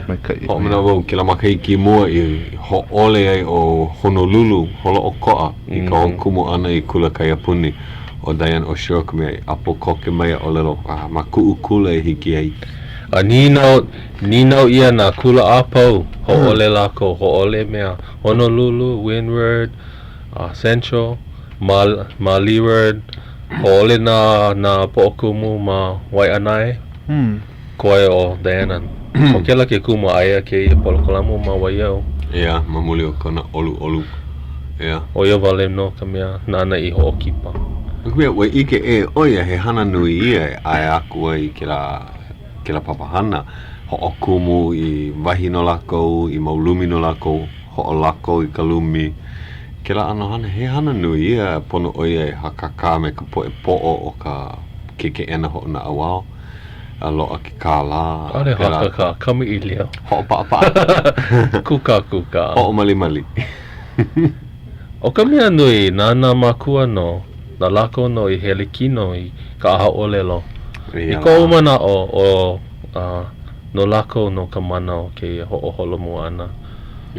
Maikaʻi. Hoʻomanaʻo wau kēlā makahiki mua i hōʻole ai ʻo Honolulu holoʻokoʻa i ka hoʻokumu ʻana i kula kaiapuni. ʻO Diane Oshiro ka mea i ʻapo koke mai a ʻōlelo, ah, ma kuʻu kula e hiki ai. A nīnau, nīnau ʻia nā kula a pau, hōʻole lākou, hōʻole mea, Honolulu, Windward, a Central, ma, ma Leeward, hōʻole nā, nā poʻokumu ma Waiʻanae, koe ʻo Diana. ʻO kēlā ke kumu aia kēia polokalamu ma Waiau. Yeah, ma muli o kona ʻoluʻolu. Yeah. ʻO ia wale nō ka mea nāna i hoʻokipa. No ka mea, ua ʻike ʻē ʻo ia he hana nui ia e ʻae aku ai i kēlā, kēlā papahana hoʻokumu i wahi no lākou, i mau lumi no lākou, hoʻolako i ka lumi. Kēlā ʻano hana, he hana nui ia, pono ʻo ia e hakakā me ka poʻe poʻo o ka ke keʻena hoʻonaʻauao, a loaʻa ke kālā. ʻAʻole hakakā, kamaʻilio. Hoʻopaʻapaʻa. Kūkākūkā. Hoʻomalimali. ʻO ka mea nui, na nā mākua nō, na lākou nō i hele kino i ka ʻahaʻōlelo. I koʻu manaʻo, ʻo no lākou nō ka mana o kēia hoʻoholomua ʻana.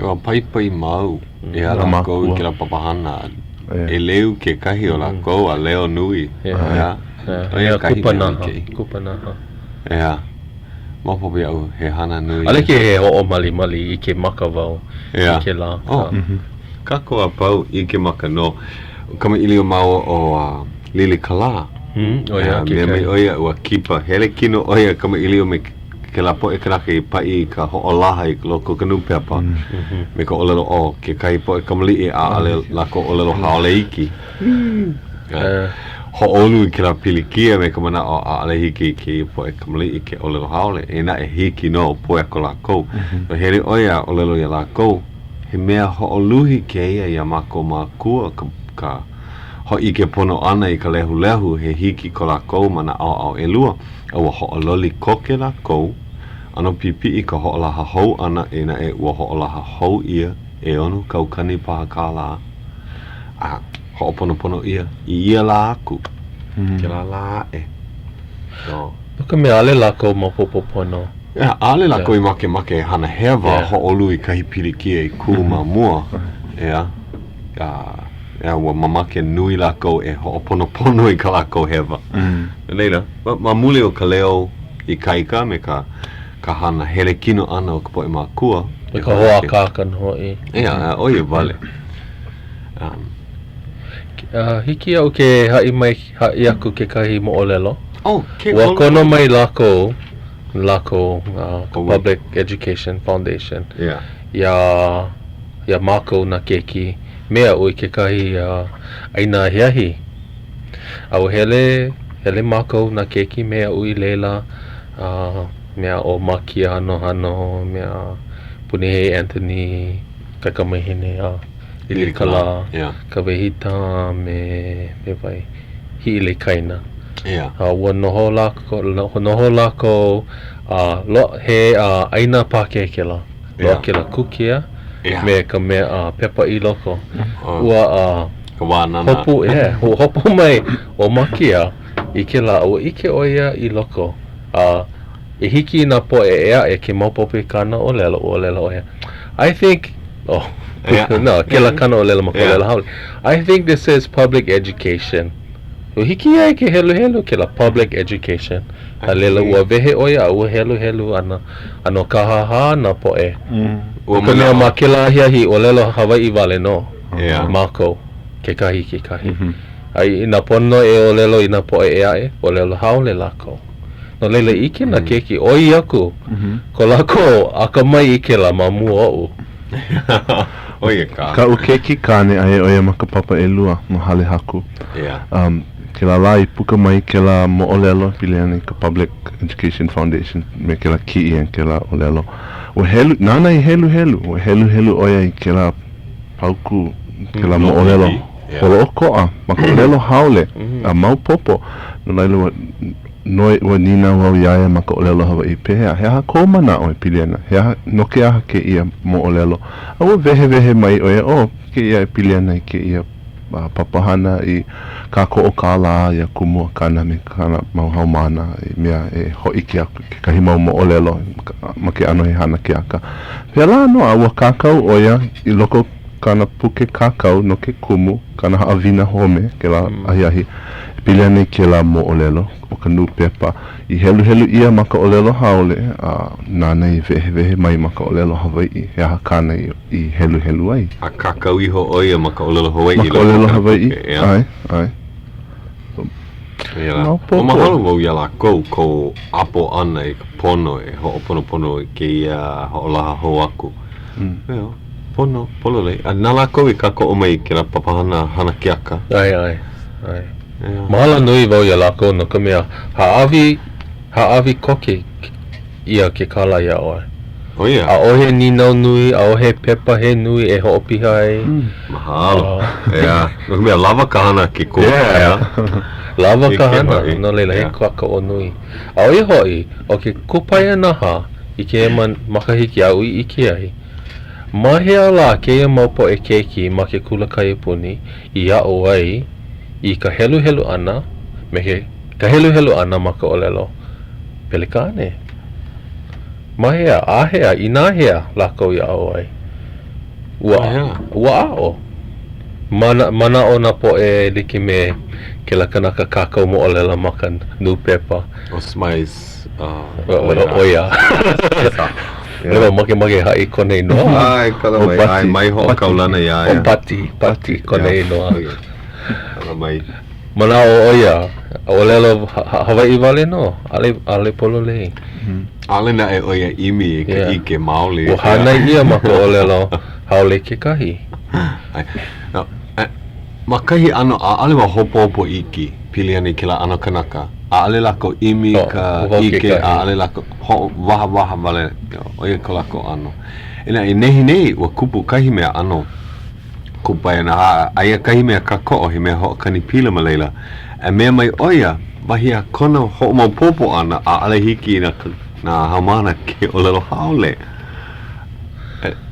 Ua paipai mau iā lākou i kēlā papahana. ʻEleu kekahi o lākou a leo nui. ʻEā. ʻO ia kahi mea maikaʻi. Kupanaha. ʻEā. Maopopo iaʻu he hana nui. ʻAʻole kēia he hoʻomalimali, ʻike maka wau i kēlā. Oh, kākou a pau ʻike maka nō. Kamaʻilio māua ʻo Lilikalā. ʻO ia kekahi. Mea mai ʻo ia ua kipa. Hele kino ʻo ia kamaʻilio me kēlā poʻe kanaka i paʻi i ka hoʻolaha i loko o ka nūpepa me ka ʻōlelo ʻo kekahi poʻe kamaliʻi ʻaʻole lākou ʻōlelo haole iki. Hōʻolu i kēlā pilikia me ka manaʻo ʻaʻole hiki i kēia poʻe kamaliʻi ke ʻōlelo haole, eia naʻe hiki nō poe aku lākou. So hele ʻo ia a ʻōlelo iā lākou, he mea hoʻoluhi kēia iā mākou mākua ka ka hōʻike pono ʻana i ka lehulehu he hiki ko lākou ma nā ʻaoʻao ʻelua, a ua hoʻololi koke lākou. ʻAno pipiʻi ka hoʻolaha hou ʻana, eia naʻe ua hoʻolaha hou ʻia ʻeono kaukani paha kālā a hoʻoponopono ʻia i ia lā aku, kēlā lā aʻe. So. No ka mea, ʻaʻole lākou maopopo pono. Yeah, ʻaʻole lākou i makemake e hana hewa, hōʻolu i kahi pilikia i kū ma mua, ʻeā. A, ʻeā, ua mamake nui lākou e hoʻoponopono i kā lākou hewa. No laila, ma, ma muli o ka leo ikaika me ka, ka hana hele kino ʻana o ka poʻe mākua. Me ka hoʻākāka nō hoʻi. ʻEā, ʻo ia wale. Um. Uh, hiki iaʻu ke haʻi mai, haʻi aku kekahi moʻolelo. Oh, ke Ua kono mai lākou, lākou, uh, ka Public Education Foundation. Yeah. Iā, iā mākou nā keiki me aʻu i kekahi uh, ʻaina ahiahi. A ua hele, hele mākou nā keiki me aʻu i laila, uh, mea ʻo Makia Hanohano, mea Punihei Anthony, kaikamahine a Lilikalā, Kawehita a me, me wai, Hiʻilei Kaina. A ua noho lākou, noho lākou a loaʻa, he ʻaina pākē kēlā. Loaʻa kēlā kukea me ka mea a pepa i loko. Ua a Ka wānana. Hopu, yeah, ua hopu mai ʻo Makia i kēlā, a ua ʻike ʻo ia i loko. A e hiki i nā poʻe ʻē aʻe ke maopopo i kāna ʻōlelo, ua ʻōlelo ʻo ia, I think, oh, no, kēlā kāna ʻōlelo ma ka ʻōlelo haole, I think this says public education. Ua hiki iā ia ke heluhelu kēlā public education. A laila, ua wehe ʻo ia a ua heluhelu ana, ʻano kāhāhā nā poʻe. No ka mea, ma kēlā ahiahi, ʻōlelo Hawaiʻi wale nō mākou, kekahi kekahi. A inā pono e ʻōlelo i nā poʻe ʻē aʻe, ʻōlelo haole lākou. No laila, ʻike nā keiki, ʻoi aku ko lākou akamai i kēlā ma mua oʻu. ʻO ia kā. Kaʻu keiki kāne aia ʻo ia ma ka papa ʻelua ma Hale Haku. Um, kēlā lā i puka mai kēlā moʻolelo e pili ana i ka Public Education Foundation me kēlā kiʻi a kēlā ʻōlelo. Ua helu, nāna i heluhelu, ua heluhelu ʻo ia i kēlā paukū, kēlā moʻolelo holoʻokoʻa ma ka ʻōlelo haole a maopopo. No laila, ua. noi, ua nīnau au iā ia ma ka ʻōlelo Hawaiʻi, Pehea, he aha kou manaʻo e pili ana? He aha, no ke aha kēia moʻolelo? A ua wehewehe mai ʻo ia, oh, kēia e pili ana i kēia papahana i kākoʻo kālā iā Kumu Akana me kāna mau haumāna i mea e hōʻike aku i kekahi mau moʻolelo ma ke ʻano he hana keaka. Pēlā nō, a ua kākau ʻo ia i loko o kāna puke kākau no ke kumu, kāna haʻawina home kēlā ahiahi, e pili ana i kēlā moʻolelo o ka nūpepa i heluhelu ʻia ma ka ʻōlelo haole a nāna i wehewehe mai ma ka ʻōlelo Hawaiʻi he aha kāna i heluhelu ai. A kākau iho ʻo ia ma ka ʻōlelo Hawaiʻi Ma ka ʻōlelo Hawaiʻi, ʻae, ʻae. Ia lā. Maopopo. Mahalo wau iā lākou kou ʻapo ʻana i ka pono e hoʻoponopono i kēia hoʻolaha hou aku. Mm. Pono, pololei. A na lākou i kākoʻo mai i kēlā papahana hana keaka. ʻAe, ʻae, ʻae. Mahalo nui wau iā lākou no ka mea, hāʻawi, hāʻawi koke ʻia ke kālā iā ʻoe. ʻO ia. ʻAʻohe nīnau nui, ʻaʻohe pepa he nui e hoʻopiha ai. Mahalo. ʻEā. No ka mea, lawa ka hana ke kō. ʻEā. Lawa ka hana, no laila, he kākoʻo nui. A ʻo ia hoʻi, ʻo ke kupaianaha i kēia makahiki aʻu i ʻike ai, Ma hea lā kēia mau poʻe keiki ma ke kula kaiapuni i aʻo ai i ka heluhelu ʻana me ke ka heluhelu ʻana ma ka ʻōlelo Pelekāne? Ma hea, āhea, ināhea lākou i aʻo ai? Ua, ua aʻo. Mana, manaʻo nā poʻe like me kēlā kanaka kākau moʻolelo ma ka nūpepa. ʻO Smythe, ʻo ia. ʻAʻole wau makemake e haʻi kona inoa. ʻAe, kala mai. ʻAe, mai hoʻokaulana iā ia. ʻO Pati, Pati kona inoa. Kala mai. Manaʻo ʻo ia, ʻōlelo Hawaiʻi wale nō, ʻaʻole, ʻaʻole pololei. ʻAʻole naʻe ʻo ia ʻimi i ka ʻike maoli. Ua hānai ʻia ma ka ʻōlelo haole kekahi. Ma kahi ʻano, ʻaʻole wau hopohopo iki pili ana i kēlā ʻano kanaka. ʻAʻole lākou ʻimi i ka ʻike, ʻaʻole lākou hoʻowahāwahā wale, ʻo ia ko lākou ʻano. Inā i nehinei, ua kupu kahi mea ʻano kupaianaha, aia kahi mea kākoʻo, he mea hoʻokani pila ma laila. A mea mai ʻo ia, wahi a kona hoʻomaopopo ʻana, ʻaʻole hiki i nā haumāna ke ʻōlelo haole.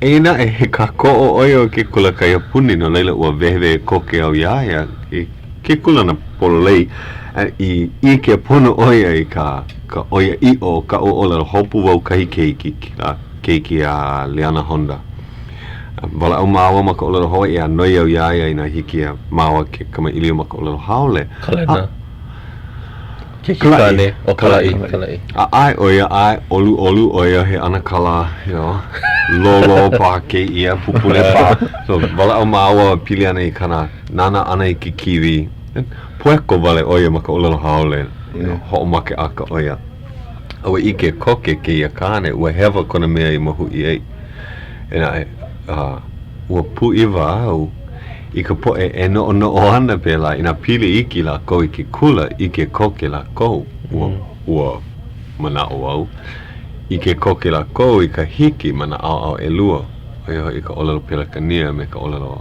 Eia naʻe, he kākoʻo ʻo ia o ke kula kaiapuni, no laila ua wehewehe koke au iā ia i ke kūlana pololei, a i ʻike pono ʻo ia i ka ka ʻoiaʻiʻo o kaʻu ʻōlelo hopu wau kahi keiki, kēlā keiki a Liana Honda. Walaʻau māua ma ka ʻōlelo Hawaiʻi a noi au iā ia inā hiki iā māua ke kamaʻilio ma ka ʻōlelo haole. Kalena. Keiki kāne, ʻo Kalaʻi, Kalaʻi. A ʻae ʻo ia, ʻae, ʻoluʻolu ʻo ia, he ʻanakala, you know, lōlō paha kēia, pupule paha. So, walaʻau māua pili ana i kāna nānā ʻana i ke kīwī. Poeko wale ʻo ia ma ka ʻōlelo haole, you know, hoʻomakeʻaka ʻo ia. A ua ʻike koke kēia kāne, ua hewa kona mea i mahuʻi ai. E naʻe, uh, ua pūʻiwa au i ka poʻe e noʻonoʻo ana pēlā, inā pili iki lākou i ke kula, ʻike koke lākou, ua, ua manaʻo au, ʻike koke lākou i ka hiki ma nā ʻaoʻao ʻelua, ʻo ia hoʻi ka ʻōlelo Pelekania me ka ʻōlelo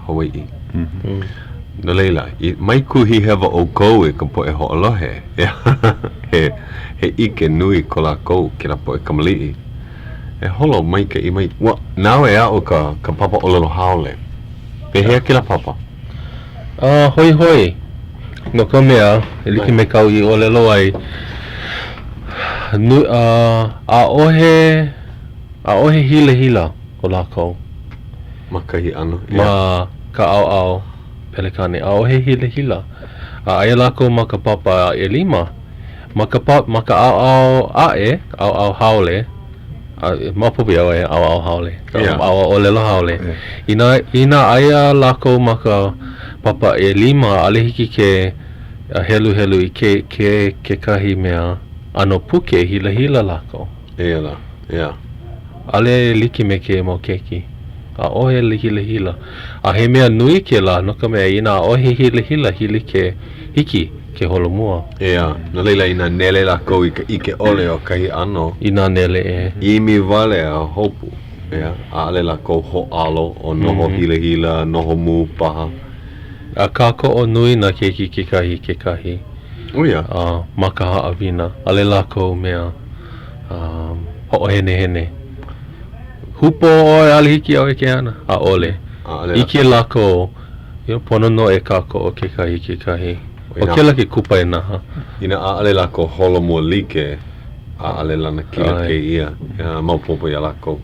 Hawaiʻi. No laila, i, mai kuhihewa ʻoukou e ka poʻe hoʻolohe, he, he ʻike nui ko lākou, kēlā poʻe kamaliʻi. E holo maikaʻi mai. Ua, nāu e aʻo ka, ka papa ʻōlelo haole. Pehea kēlā papa? A, hoihoi. No ka mea, e like me kāu i ʻōlelo ai, nu, a, ʻaʻohe, ʻaʻohe hilahila o lākou. Ma kahi ʻano, ʻeā. Ma ka ʻaoʻao Pelekane, ʻaʻohe hilahila. A aia lākou ma ka papa ʻelima. Ma ka pa, ma ka ʻaoʻao aʻe, ʻaoʻao haole, a maopopo iā ʻoe, ʻaoʻao haole, ka Yeah. ʻaoʻao ʻōlelo haole. Yeah. Inā, inā aia lākou ma ka papa ʻelima, ʻaʻole hiki ke heluhelu i ke, ke, kekahi mea ʻano puke, hilahila lākou. Eia lā, ʻeā. ʻAʻole like me kēia mau keiki. ʻAʻohe hilahila. A he mea nui kēlā, no ka mea, inā ʻaʻohe hilahila, hili ke, hiki ke holomua. ʻEā, no laila inā nele lākou i ka ʻike ʻole o kahi ʻano. Inā nele, ʻe. ʻImi wale a hopu, ʻeā, ʻaʻole lākou hōʻalo o noho hilahila, noho mū paha. A kākoʻo nui nā keiki kekahi i kekahi. Oh yeah. Uh, ma ka haʻawina. ʻAʻole lākou mea um, hoʻohenehene. Hūpō ʻoe, ʻaʻole hiki iā ʻoe ke hana. ʻAʻole. ʻAʻole. ʻIke lākou, you know, pono nō e kākoʻo kekahi i kekahi. ʻO kēlā ke kupaianaha. Inā ʻaʻole lākou holomua like, ʻaʻole lanakila kēia. Maopopo iā lākou.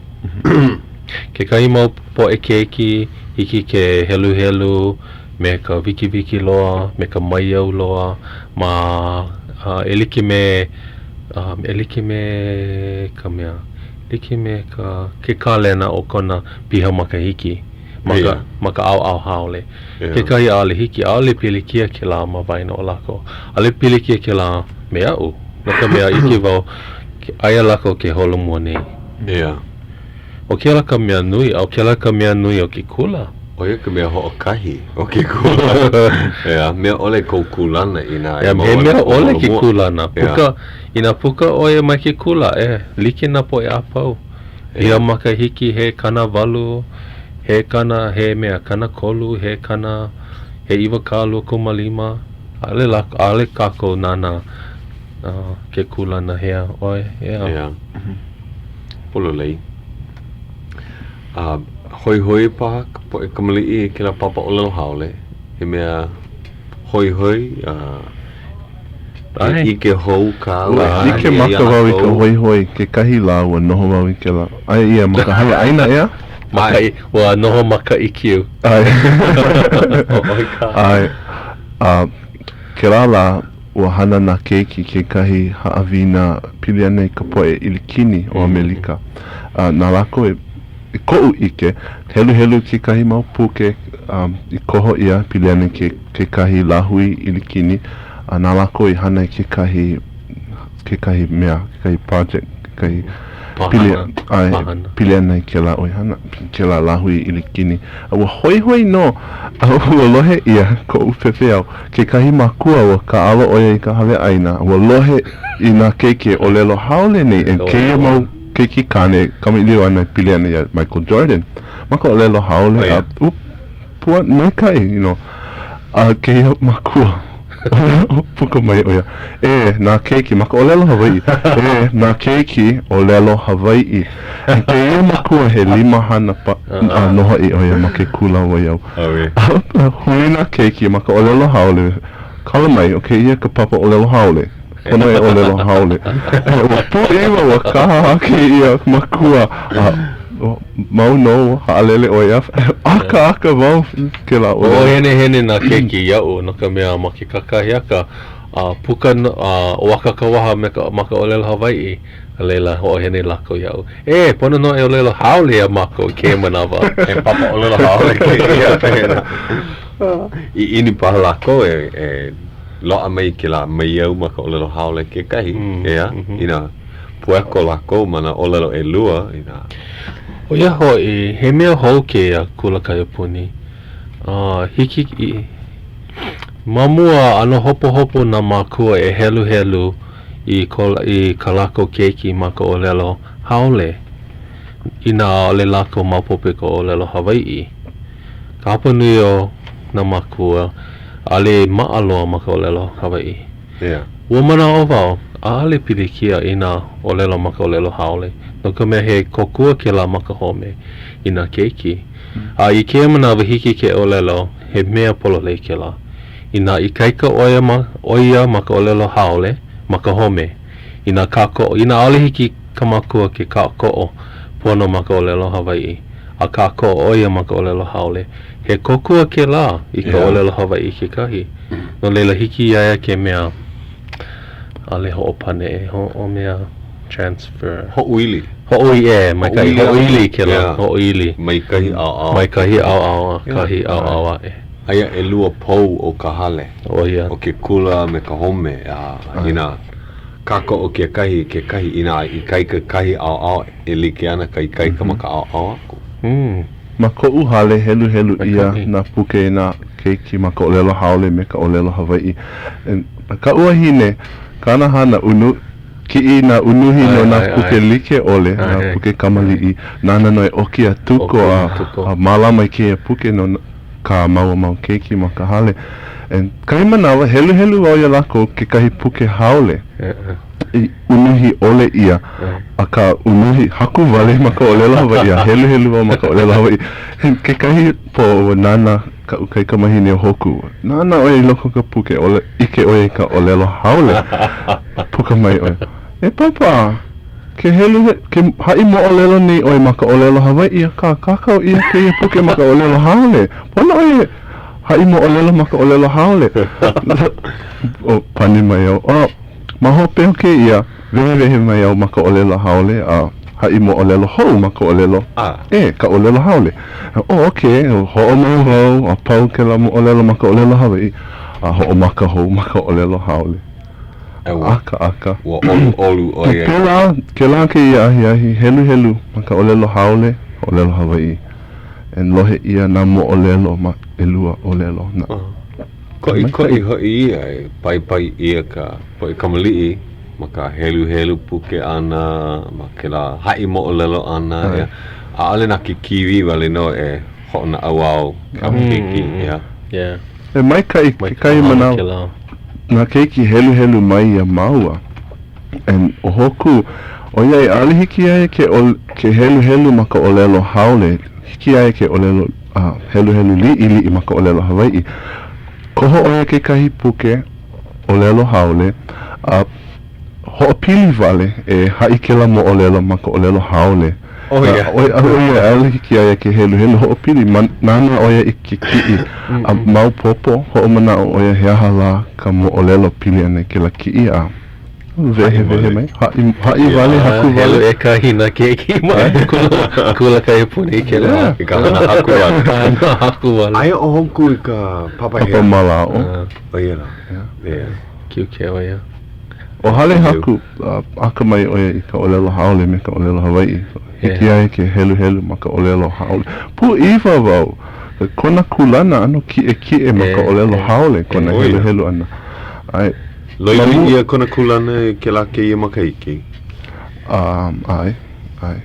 Kekahi mau poʻe keiki, hiki ke heluhelu me ka wikiwiki loa, me ka maiau loa, ma e like me, e like me ka mea, like me ka, ke kalena o kona piha makahiki. Ma ka, ma ka ʻaoʻao haole. Kekahi ʻaʻole hiki, ʻaʻole pilikia kēlā ma waena o lākou. ʻAʻole pilikia kēlā me aʻu, no ka mea, ʻike wau, aia lākou ke holomua nei. Yeah. ʻO kēlā ka mea nui, a ʻo kēlā ka mea nui o ke kula. ʻO ia ka mea hoʻokahi o ke kula. Yeah, mea ʻole kou kūlana inā e mau ana kou holomua. He mea ʻole ke kūlana. Puka, inā puka ʻoe mai ke kula, e like nā poʻe a pau. Ia makahiki he 80, he kana, he mea 30, he kana, he 25, ʻaʻole lā, ʻaʻole kākou nānā ke kūlana hea ʻoe, ʻeā. ʻEā. Pololei. A hoihoi paha ka poʻe kamaliʻi i kēlā papa ʻōlelo haole, he mea hoihoi a he ʻike hou kāu Ua ʻike maka wau i ka hoihoi kekahi lā ua noho wau i kēlā. Aia ia ma ka hale ʻaina, ʻeā? Ma ka, ua noho ma ka ʻIkiu. ʻAe. ʻAe. A kēlā lā, ua hana nā keiki kekahi haʻawina pili ana i ka poʻe ʻIlikini o ʻAmelika. A na lākou e I koʻu ʻike, heluhelu kekahi mau puke i koho ʻia pili ana i kekahi lāhui ʻIlikini, a na lākou i hana i kekahi, kekahi mea, kekahi project, kekahi pili, ʻae, pili ana i kēlā ʻoihana, kēlā lāhui ʻIlikini. A ua hoihoi nō, a ua lohe ʻia koʻu pepeiao, kekahi makua ua kāʻalo ʻo ia i ka hale ʻaina, ua lohe i nā keiki e ʻōlelo haole nei e kēia mau keiki kāne kamaʻilio ana e pili ana iā Michael Jordan ma ka ʻōlelo haole a ua pua maikaʻi you know a kēia makua puka mai ʻo ia e nā keiki ma ka ʻōlelo Hawaiʻi e nā keiki ʻōlelo Hawaiʻi and kēia makua he limahana pa a nō hoʻi ʻo ia ma ke kula Waiau a hui nā keiki ma ka ʻōlelo haole kala mai ʻo kēia ka papa ʻōlelo haole. Pono e ʻōlelo haole. Ua pūʻiwa ua kāhāhā kēia makua a mau nō ua haʻalele ʻo ia. Akaaka wau i kēlā ʻōlelo. Hoʻohenehene nā keiki iaʻu no ka mea ma ke kakahiaka a puka a ʻoaka ka waha me ka ma ka ʻōlelo Hawaiʻi, a laila hoʻohene lākou iaʻu. E, pono nō e ʻōlelo haole iā mākou i kēia manawa. He papa ʻōlelo haole kēia. ʻIʻini paha lākou e loaʻa mai kēlā maiau ma ka ʻōlelo haole kekahi, ʻeā, inā pueko lākou ma nā ʻōlelo ʻelua, inā. ʻO ia hoʻi, he mea hou kēia kula kaiapuni. A hiki i. Ma mua, ʻano hopohopo nā mākua e heluhelu i ko i kā lākou keiki ma ka ʻōlelo haole, inā ʻaʻole lākou maopopo i ka ʻōlelo Hawaiʻi. Ka hapanui o nā mākua, ʻaʻole maʻa loa ma ka ʻōlelo Hawaiʻi. Yeah. Ua manaʻo wau, ʻaʻole pilikia inā ʻōlelo ma ka ʻōlelo haole, no ka mea he kōkua kēlā ma ka home i nā keiki. A i kēia manawa hiki ke ʻōlelo he mea pololei kēlā. Inā ikaika ʻo ia ma ʻo ia ma ka ʻōlelo haole ma ka home, inā kākoʻo, inā ʻaʻole hiki ka makua ke kākoʻo pono ma ka ʻōlelo Hawaiʻi, a kākoʻo ʻo ia ma ka ʻōlelo haole, he kōkua kēlā i ka ʻōlelo Hawaiʻi kekahi. No laila, hiki iā ia ke mea, ʻaʻole hoʻopaneʻe, hoʻo mea, transfer. Hoʻoili. Hoʻoili, ʻe, maikaʻi, hoʻoili i kēlā, hoʻoili. Mai kahi ʻaoʻao. Mai kahi ʻaoʻao a kahi ʻaoʻao aʻe. Aia ʻelua pou o ka hale. ʻO ia. ʻO ke kula a me ka home, a inā kākoʻo kekahi i kekahi, inā ikaika kahi ʻaoʻao e like ana ka ikaika ma ka ʻaoʻao aku. Ma koʻu hale, heluhelu ʻia nā puke e nā keiki ma ka ʻōlelo haole me ka ʻōlelo Hawaiʻi. Na kaʻu wahine, kāna hana, unu, kiʻi nā unuhi no nā puke like ʻole, nā puke kamaliʻi, nāna nō e ʻoki a tuko a, a mālama i kēia puke no. kā māua mau keiki ma ka hale. And kahi manawa, heluhelu wau iā lākou kekahi puke haole i unuhi ʻole ʻia, akā unuhi, haku wale ma ka ʻōlelo Hawaiʻi a heluhelu wau ma ka ʻōlelo Hawaiʻi. And kekahi pō ua nānā kaʻu kaikamahine ʻo Hōkū, nānā ʻo ia i loko o ka puke, ʻole, ʻike ʻo ia i ka ʻōlelo haole, puka mai ʻo ia, E Pāpā, ke helu, ke haʻi moʻolelo nei ʻoe ma ka ʻōlelo Hawaiʻi, akā kākau ʻia kēia puke ma ka ʻōlelo haole. Pono ʻoe e haʻi moʻolelo ma ka ʻōlelo haole. O, pane mai au, oh, ma hope o kēia, wehewehe mai au ma ka ʻōlelo haole a haʻi moʻolelo hou ma ka ʻōlelo, ʻē, ka ʻōlelo haole. Oh, okay, hoʻomau wau a pau kēlā moʻolelo ma ka ʻōlelo Hawaiʻi, a hoʻomaka hou ma ka ʻōlelo haole. ʻAkaʻaka. Ua ʻoluʻolu ʻo ia. Kēlā, kēlā kēia ahiahi, heluhelu ma ka ʻōlelo haole, ka ʻōlelo Hawaiʻi. And lohe ʻia nā moʻolelo ma ʻelua ʻōlelo. Na. Koʻikoʻi hoʻi ia e paipai ʻia ka poʻe kamaliʻi ma ka heluhelu puke ʻana, ma kēlā haʻi moʻolelo ʻana, ʻeā. ʻAʻole na ke kīwī wale nō e hoʻonaʻauao kāu keiki, ʻeā. Yeah. E maikaʻi kekahi manawa nā keiki heluhelu mai iā māua. And ʻo Hōkū, ʻoiai ʻaʻole hiki iā ia ke ke heluhelu ma ka ʻōlelo haole, hiki iā ia ke ʻōlelo a heluhelu liʻiliʻi ma ka ʻōlelo Hawaiʻi. Koho ʻo ia kekahi puke ʻōlelo haole a hoʻopili wale e haʻi kēlā moʻolelo ma ka ʻōlelo haole. ʻO ia. ʻOiai ʻaʻole hiki iā ia ke heluhelu hoʻopili, ma, nānā ʻo ia i ke kiʻi a maopopo, hoʻomanaʻo ʻo ia he aha lā ka moʻolelo pili ana i kēlā kiʻi a wehewehe mai, haʻi, haʻi wale, haku wale. Helu ʻekahi nā keiki ma kula, kula kaiapuni i kēlā. I ka hana haku wale. Ka hana haku wale. Aia ʻo Hōkū i ka papa hea? Papa mālaaʻo. ʻO ia lā. Yeah. Kiukeu ia. ʻO Hale Haku, akamai ʻo ia i ka ʻōlelo haole me ka ʻōlelo Hawaiʻi. Hiki iā ia ke heluhelu ma ka ʻōlelo haole. Pūʻiwa wau! Kona kūlana ʻano kiʻekiʻe ma ka ʻōlelo haole kona heluhelu ʻana. ʻAe. Loiloi ʻia kona kūlana i kēlā kēia makahiki? ʻAe, ʻae.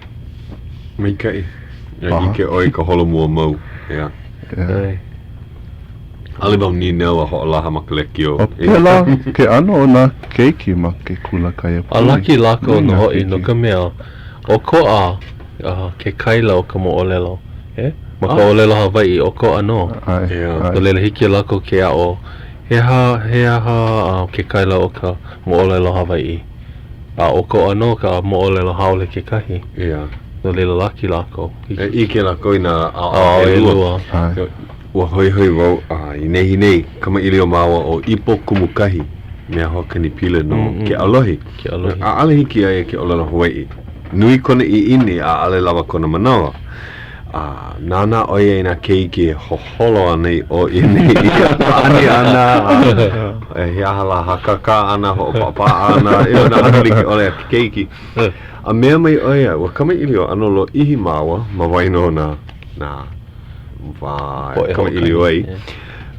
Maikaʻi. ʻIke ʻoe i ka holomua mau, ʻeā. ʻAe. ʻAʻole wau nīnau a hoʻolaha ma ka lekiō. ʻO pēlā ke ʻano o nā keiki ma ke kula kaiapuni. A laki lākou nō hoʻi, no ka mea, ʻokoʻa ke kaila o ka moʻolelo, e? Ma ka ʻōlelo Hawaiʻi, ʻokoʻa nō. ʻAe. No laila, hiki iā lākou ke aʻo, he aha, he aha ke kaila o ka moʻolelo Hawaiʻi? A ʻokoʻa nō ka moʻolelo haole kekahi. Yeah. No laila, laki lākou. E ʻike lākou i nā ʻaoʻao ʻelua. ʻAe. Ua hoihoi wau a i nehinei kamaʻilio māua ʻo Ipo Kumukahi, mea hoakani pila no Keʻalohi. Keʻalohi. ʻAʻole hiki iā ia ke ʻōlelo Hawaiʻi. Nui kona ʻiʻini a ʻaʻole lawa kona manawa. A nānā ʻo ia i nā keiki e hoholo ana i ʻō i ʻaneʻi i ka pāʻani ʻana, a he aha lā, hakakā ana, hoʻopaʻapaʻa ana, you know, nā hana like ʻole a ke keiki. A mea mai ʻo ia, ua kamaʻilio ʻano lōʻihi māua ma waena o nā, nā wā e kamaʻilio ai.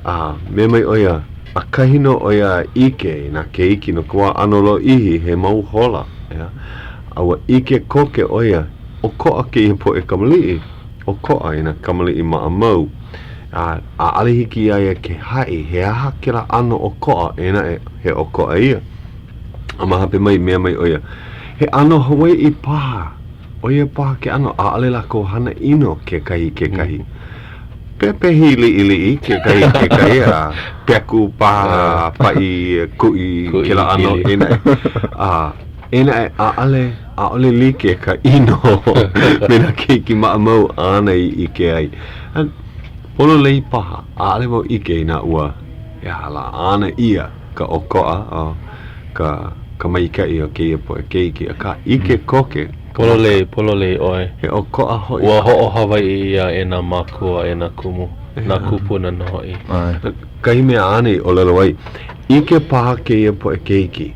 A mea mai ʻo ia, ʻakahi nō ʻo ia a ʻike i nā keiki no ka wā ʻano lōʻihi he mau hola, ʻeā. A ua ʻike koke ʻo ia, ʻokoʻa kēia poʻe kamaliʻi, ʻokoʻa i nā kamaliʻi maʻamau, a ʻaʻole hiki iā ia ke haʻi he aha kēlā ʻano ʻokoʻa, eia naʻe, he ʻokoʻa ia. A ma hope mai, mea mai ʻo ia, he ʻano Hawaiʻi paha, ʻo ia paha ke ʻano, ʻaʻole lākou hana ʻino kekahi i kekahi. Pepehi liʻiliʻi kekahi i kekahi, a peku paha, paʻi, kuʻi, kēlā ʻano, eia naʻe, a eia naʻe, ʻaʻole, ʻaʻole like ka ʻino me nā keiki maʻamau āna i ʻike ai. A pololei paha, ʻaʻole wau ʻike inā ua, he aha lā, ana ʻia ka ʻokoʻa o ka, ka maikaʻi o kēia poʻe keiki, akā ʻike koke ka maka. Pololei, pololei ʻoe. He ʻokoʻa hoʻi. Ua hoʻohawaiʻi ʻia e nā mākua, e nā kumu, nā kūpuna nō hoʻi. Kahi mea āna i ʻōlelo ai, ʻike paha kēia poʻe keiki,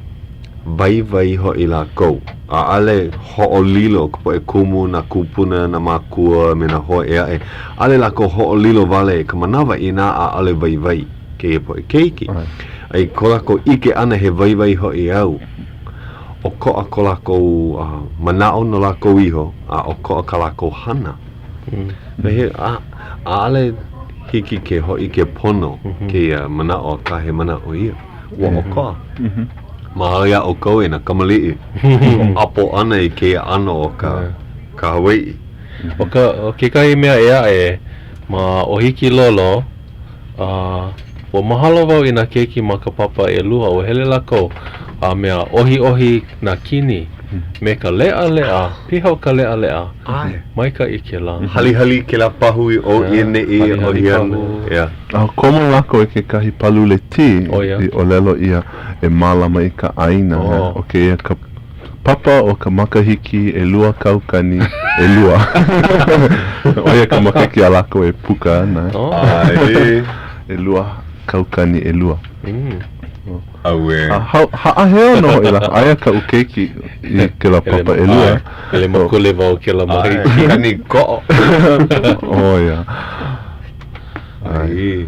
waiwai hoʻi lākou. ʻAʻole hoʻolilo ka poʻe kumu, nā kūpuna, nā mākua, a me nā hoa ʻē aʻe. ʻAʻole lākou hoʻolilo wale i ka manawa inā ʻaʻole waiwai kēia poʻe keiki. A i ko lākou ʻike ʻana he waiwai hoʻi au, ʻokoʻa ko lākou manaʻo no lākou iho, a ʻokoʻa kā lākou hana. ʻAʻole. Hiki ke hōʻike pono kēia manaʻo akā he manaʻo ia. Ua ʻokoʻa. Mahalo iā ʻoukou e nā kamaliʻi hoʻāpo ʻana i kēia ʻano o ka ka Hawaiʻi. ʻO ka, ʻo kekahi mea ʻē aʻe ma ʻOhikilolo, a ua mahalo wau i nā keiki ma ka papa ʻelua, ua hele lākou a mea ʻohiʻohi nā kini me ka leʻaleʻa, piha o ka leʻaleʻa. ʻAe. Maikaʻi kēlā. Halihali kēlā pahu i ʻō i ʻaneʻi, ʻohi ana. Yeah. A komo lākou i kekahi palule tī i ʻōlelo ʻia e mālama i ka ʻāina. ʻO kēia ka papa o ka makahiki 2002. ʻO ia ka makahiki a lākou e puka ana. 2002. Auē. A haʻaheo nō hoʻi lākou. Aia kaʻu keiki i kēlā papa ʻelua. ʻElemakule wau kēlā makahiki. Kani koʻo. ʻO ia. ʻAe.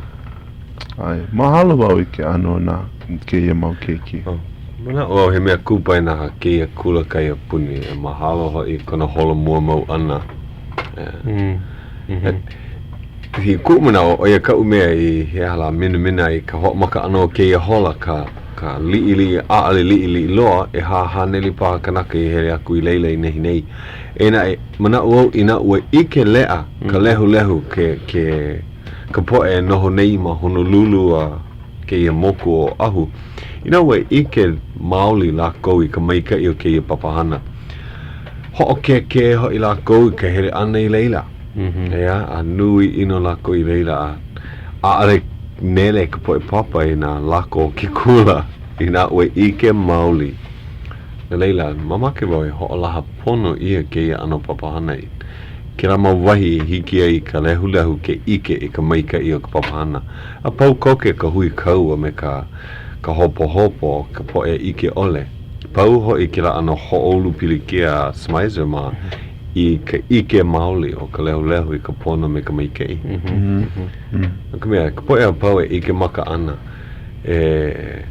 ʻAe. Mahalo wau i ke ʻano o nā kēia mau keiki. Manaʻo au he mea kupaianaha kēia kula kaiapuni e mahalo hoʻi i kona holomua mau ʻana. I kuʻu manaʻo, ʻo ia kaʻu mea i he aha lā minamina ai ka hoʻomaka ʻana o kēia hola ka ka liʻiliʻi, ʻaʻole liʻiliʻi loa, ʻehā haneli paha kanaka i hele aku i laila i nehinei. Eia naʻe, manaʻo au inā ua ʻike leʻa ka lehulehu ke ke ka poʻe e noho nei ma Honolulu a kēia moku o Oʻahu, inā ua ʻike maoli lākou i ka maikaʻi o kēia papahana, hoʻokēkē hoʻi lākou i ka hele ʻana i laila. ʻEā, a nui ʻino lākou i laila a ʻaʻole nele ka poʻe papa i nā lako o ke kula inā ua ʻike maoli. No laila, mamake wau e hoʻolaha pono ʻia kēia ʻano papahana i kēlā mau wahi i hiki ai i ka lehulehu ke ʻike i ka maikaʻi o ka papahana. A pau koke ka huikau a me ka ka hopohopo o ka poʻe ʻike ʻole. Pau hoʻi kēlā ʻano hoʻoulu pilikia a Smyser mā i ka ʻike maoli o ka lehulehu i ka pono me ka maikaʻi. No ka mea, ka poʻe a pau e ʻike maka ana, e,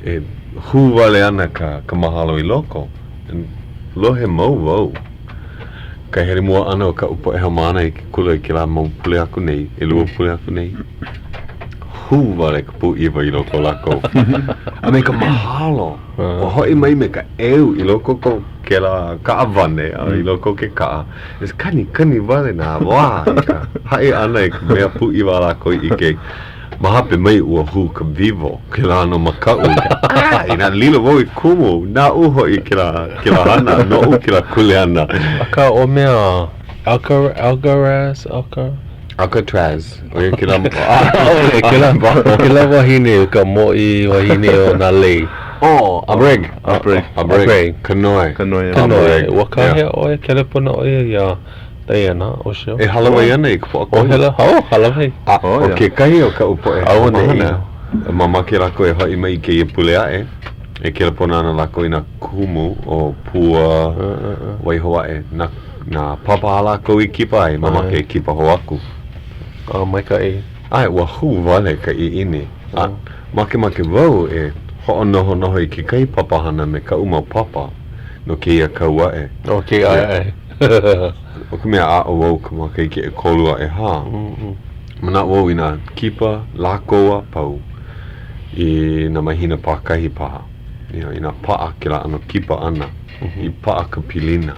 e hū wale ana ka, ka mahalo i loko. Lohe mau wau ka hele mua ʻana o kaʻu poʻe haumāna i ke kula i kēlā mau pule aku nei, ʻelua pule aku nei. Hū wale ka pūʻiwa i loko o lākou. A me ka mahalo. Ua hoʻi mai me ka ʻeu i loko o ko kēlā kaʻawane a i loko o ke kaʻa. It's kanikani wale nā wā i ka haʻi ʻana i ka mea pūʻiwa a lākou i ʻike. Ma hope mai ua hū ka wiwo, kēlā ʻano makaʻu i ka ʻā, inā lilo wau i kumu, naʻu hoʻi kēlā, kēlā hana, noʻu kēlā kuleana. Akā ʻo mea, Alca, Algaraz, Alca. Alcatraz, ʻo ia kēlā, ʻaʻole, kēlā, kēlā wahine, ka mōʻī wahine o nā lei. Oh, Abreg. Abreg. Abreg. Kanoe. Kanoe. Kanoe. Ua kāhea ʻoe, kelepona ʻo ia iā Diana Oshio. E hālāwai ana i ka Pōʻakolu. Oh, hele, oh, hālāwai. A ʻo kekahi o kaʻu poʻe haumāna, mamake lākou e hoʻi mai i kēia pule aʻe, e kelepona ana lākou i nā kumu o Pua, waiho aʻe, nā, nā papa a lākou i kipa ai, mamake e kipa hou aku. A maikaʻi. ʻAe, ua hū wale ka ʻiʻini. A makemake wau e hoʻonohonoho i kekahi papahana me kaʻu mau papa no kēia kau aʻe. O kēia aʻe. ʻO ka mea, aʻo wau ka makahiki ʻekolu a ʻehā, manaʻo wau inā kipa lākou a pau i nā mahina pākahi paha, you know, inā paʻa kēlā ʻano kipa ʻana, i paʻa ka pilina.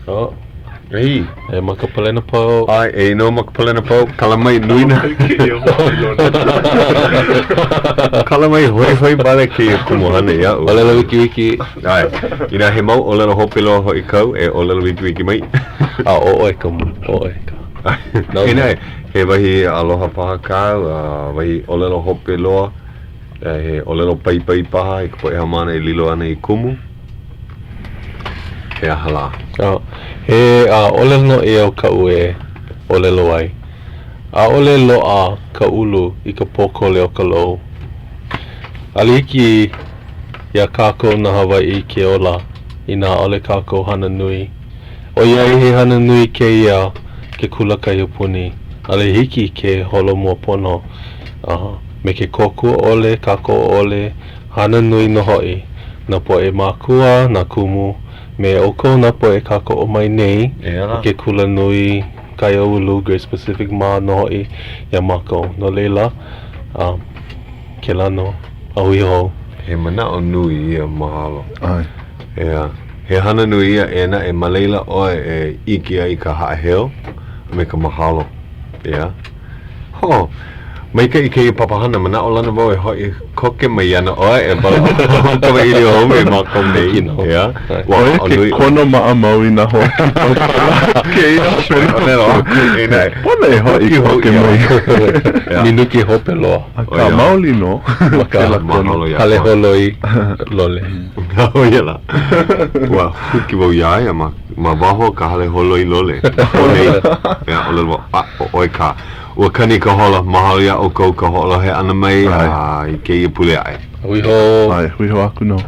Oh. Ei. E ma ka palena pau. ʻAe, e nō ma ka palena pau, kala mai nui nā. Kala mai hoihoi wale kēia kumuhana iaʻu. ʻŌlelo wikiwiki. ʻAe. Inā he mau ʻōlelo hope loa hoʻi kāu, e ʻōlelo wikiwiki mai. A ʻo ʻoe ka, ʻo ʻoe ka. Eia naʻe, he wahi aloha paha kāu, a wahi ʻōlelo hope loa, he ʻōlelo paipai paha i ka poʻe haumāna e lilo ana i kumu. He aha lā? He ʻōlelo noʻeau kaʻu e ʻōlelo ai. ʻAʻole loaʻa ka ʻulu i ka pōkole o ka lou. ʻAʻole hiki iā kākou nā Hawaiʻi ke ola inā ʻaʻole kākou hana nui. ʻOiai he hana nui kēia ke kula kaiapuni, ʻaʻole hiki ke holomua pono me ke kōkua ʻole, kākoʻo ʻole, Hana nui nō hoʻi nā poʻe mākua, nā kumu, me ʻoukou nā poʻe kākoʻo mai nei i ke kula nui. Kaiāulu Grace Pacific mā nō hoʻi iā mākou. No laila, um, kēlā nō. A hui hou. He manaʻo nui ia, mahalo. ʻAe. ʻEā. He hana nui ia, eia naʻe, ma laila ʻoe e ʻike ai i ka haʻaheo a me ka mahalo. ʻEā. Ho! Maikaʻi kēia papahana, manaʻolana wau e hoʻi koke mai ana ʻoe e walaʻau kamaʻilio hou me mākou nei. ʻEā. Ua ʻO ia aʻo ke nui ʻoe. kono maʻamau i nā hoa kipa o kēlā kēia ʻōlelo aku, eia naʻe. Pono e hoʻi koke mai. ʻEā. Minuke hope loa. Akā maoli nō Ma ka kēlā kono. Mahalo iā hale ʻoe. holoi lole. ʻO ia lā. Ua huki wau iā ia ma ma waho o ka hale holoi lole. ʻO nei, ʻeā, ʻōlelo wau, a, ʻo ʻoe kā. Ua kani ka hola, mahalo iā ʻoukou ka hoʻolohe ʻana mai a i kēia pule aʻe. Hui hou. ʻAe, hui hou aku nō.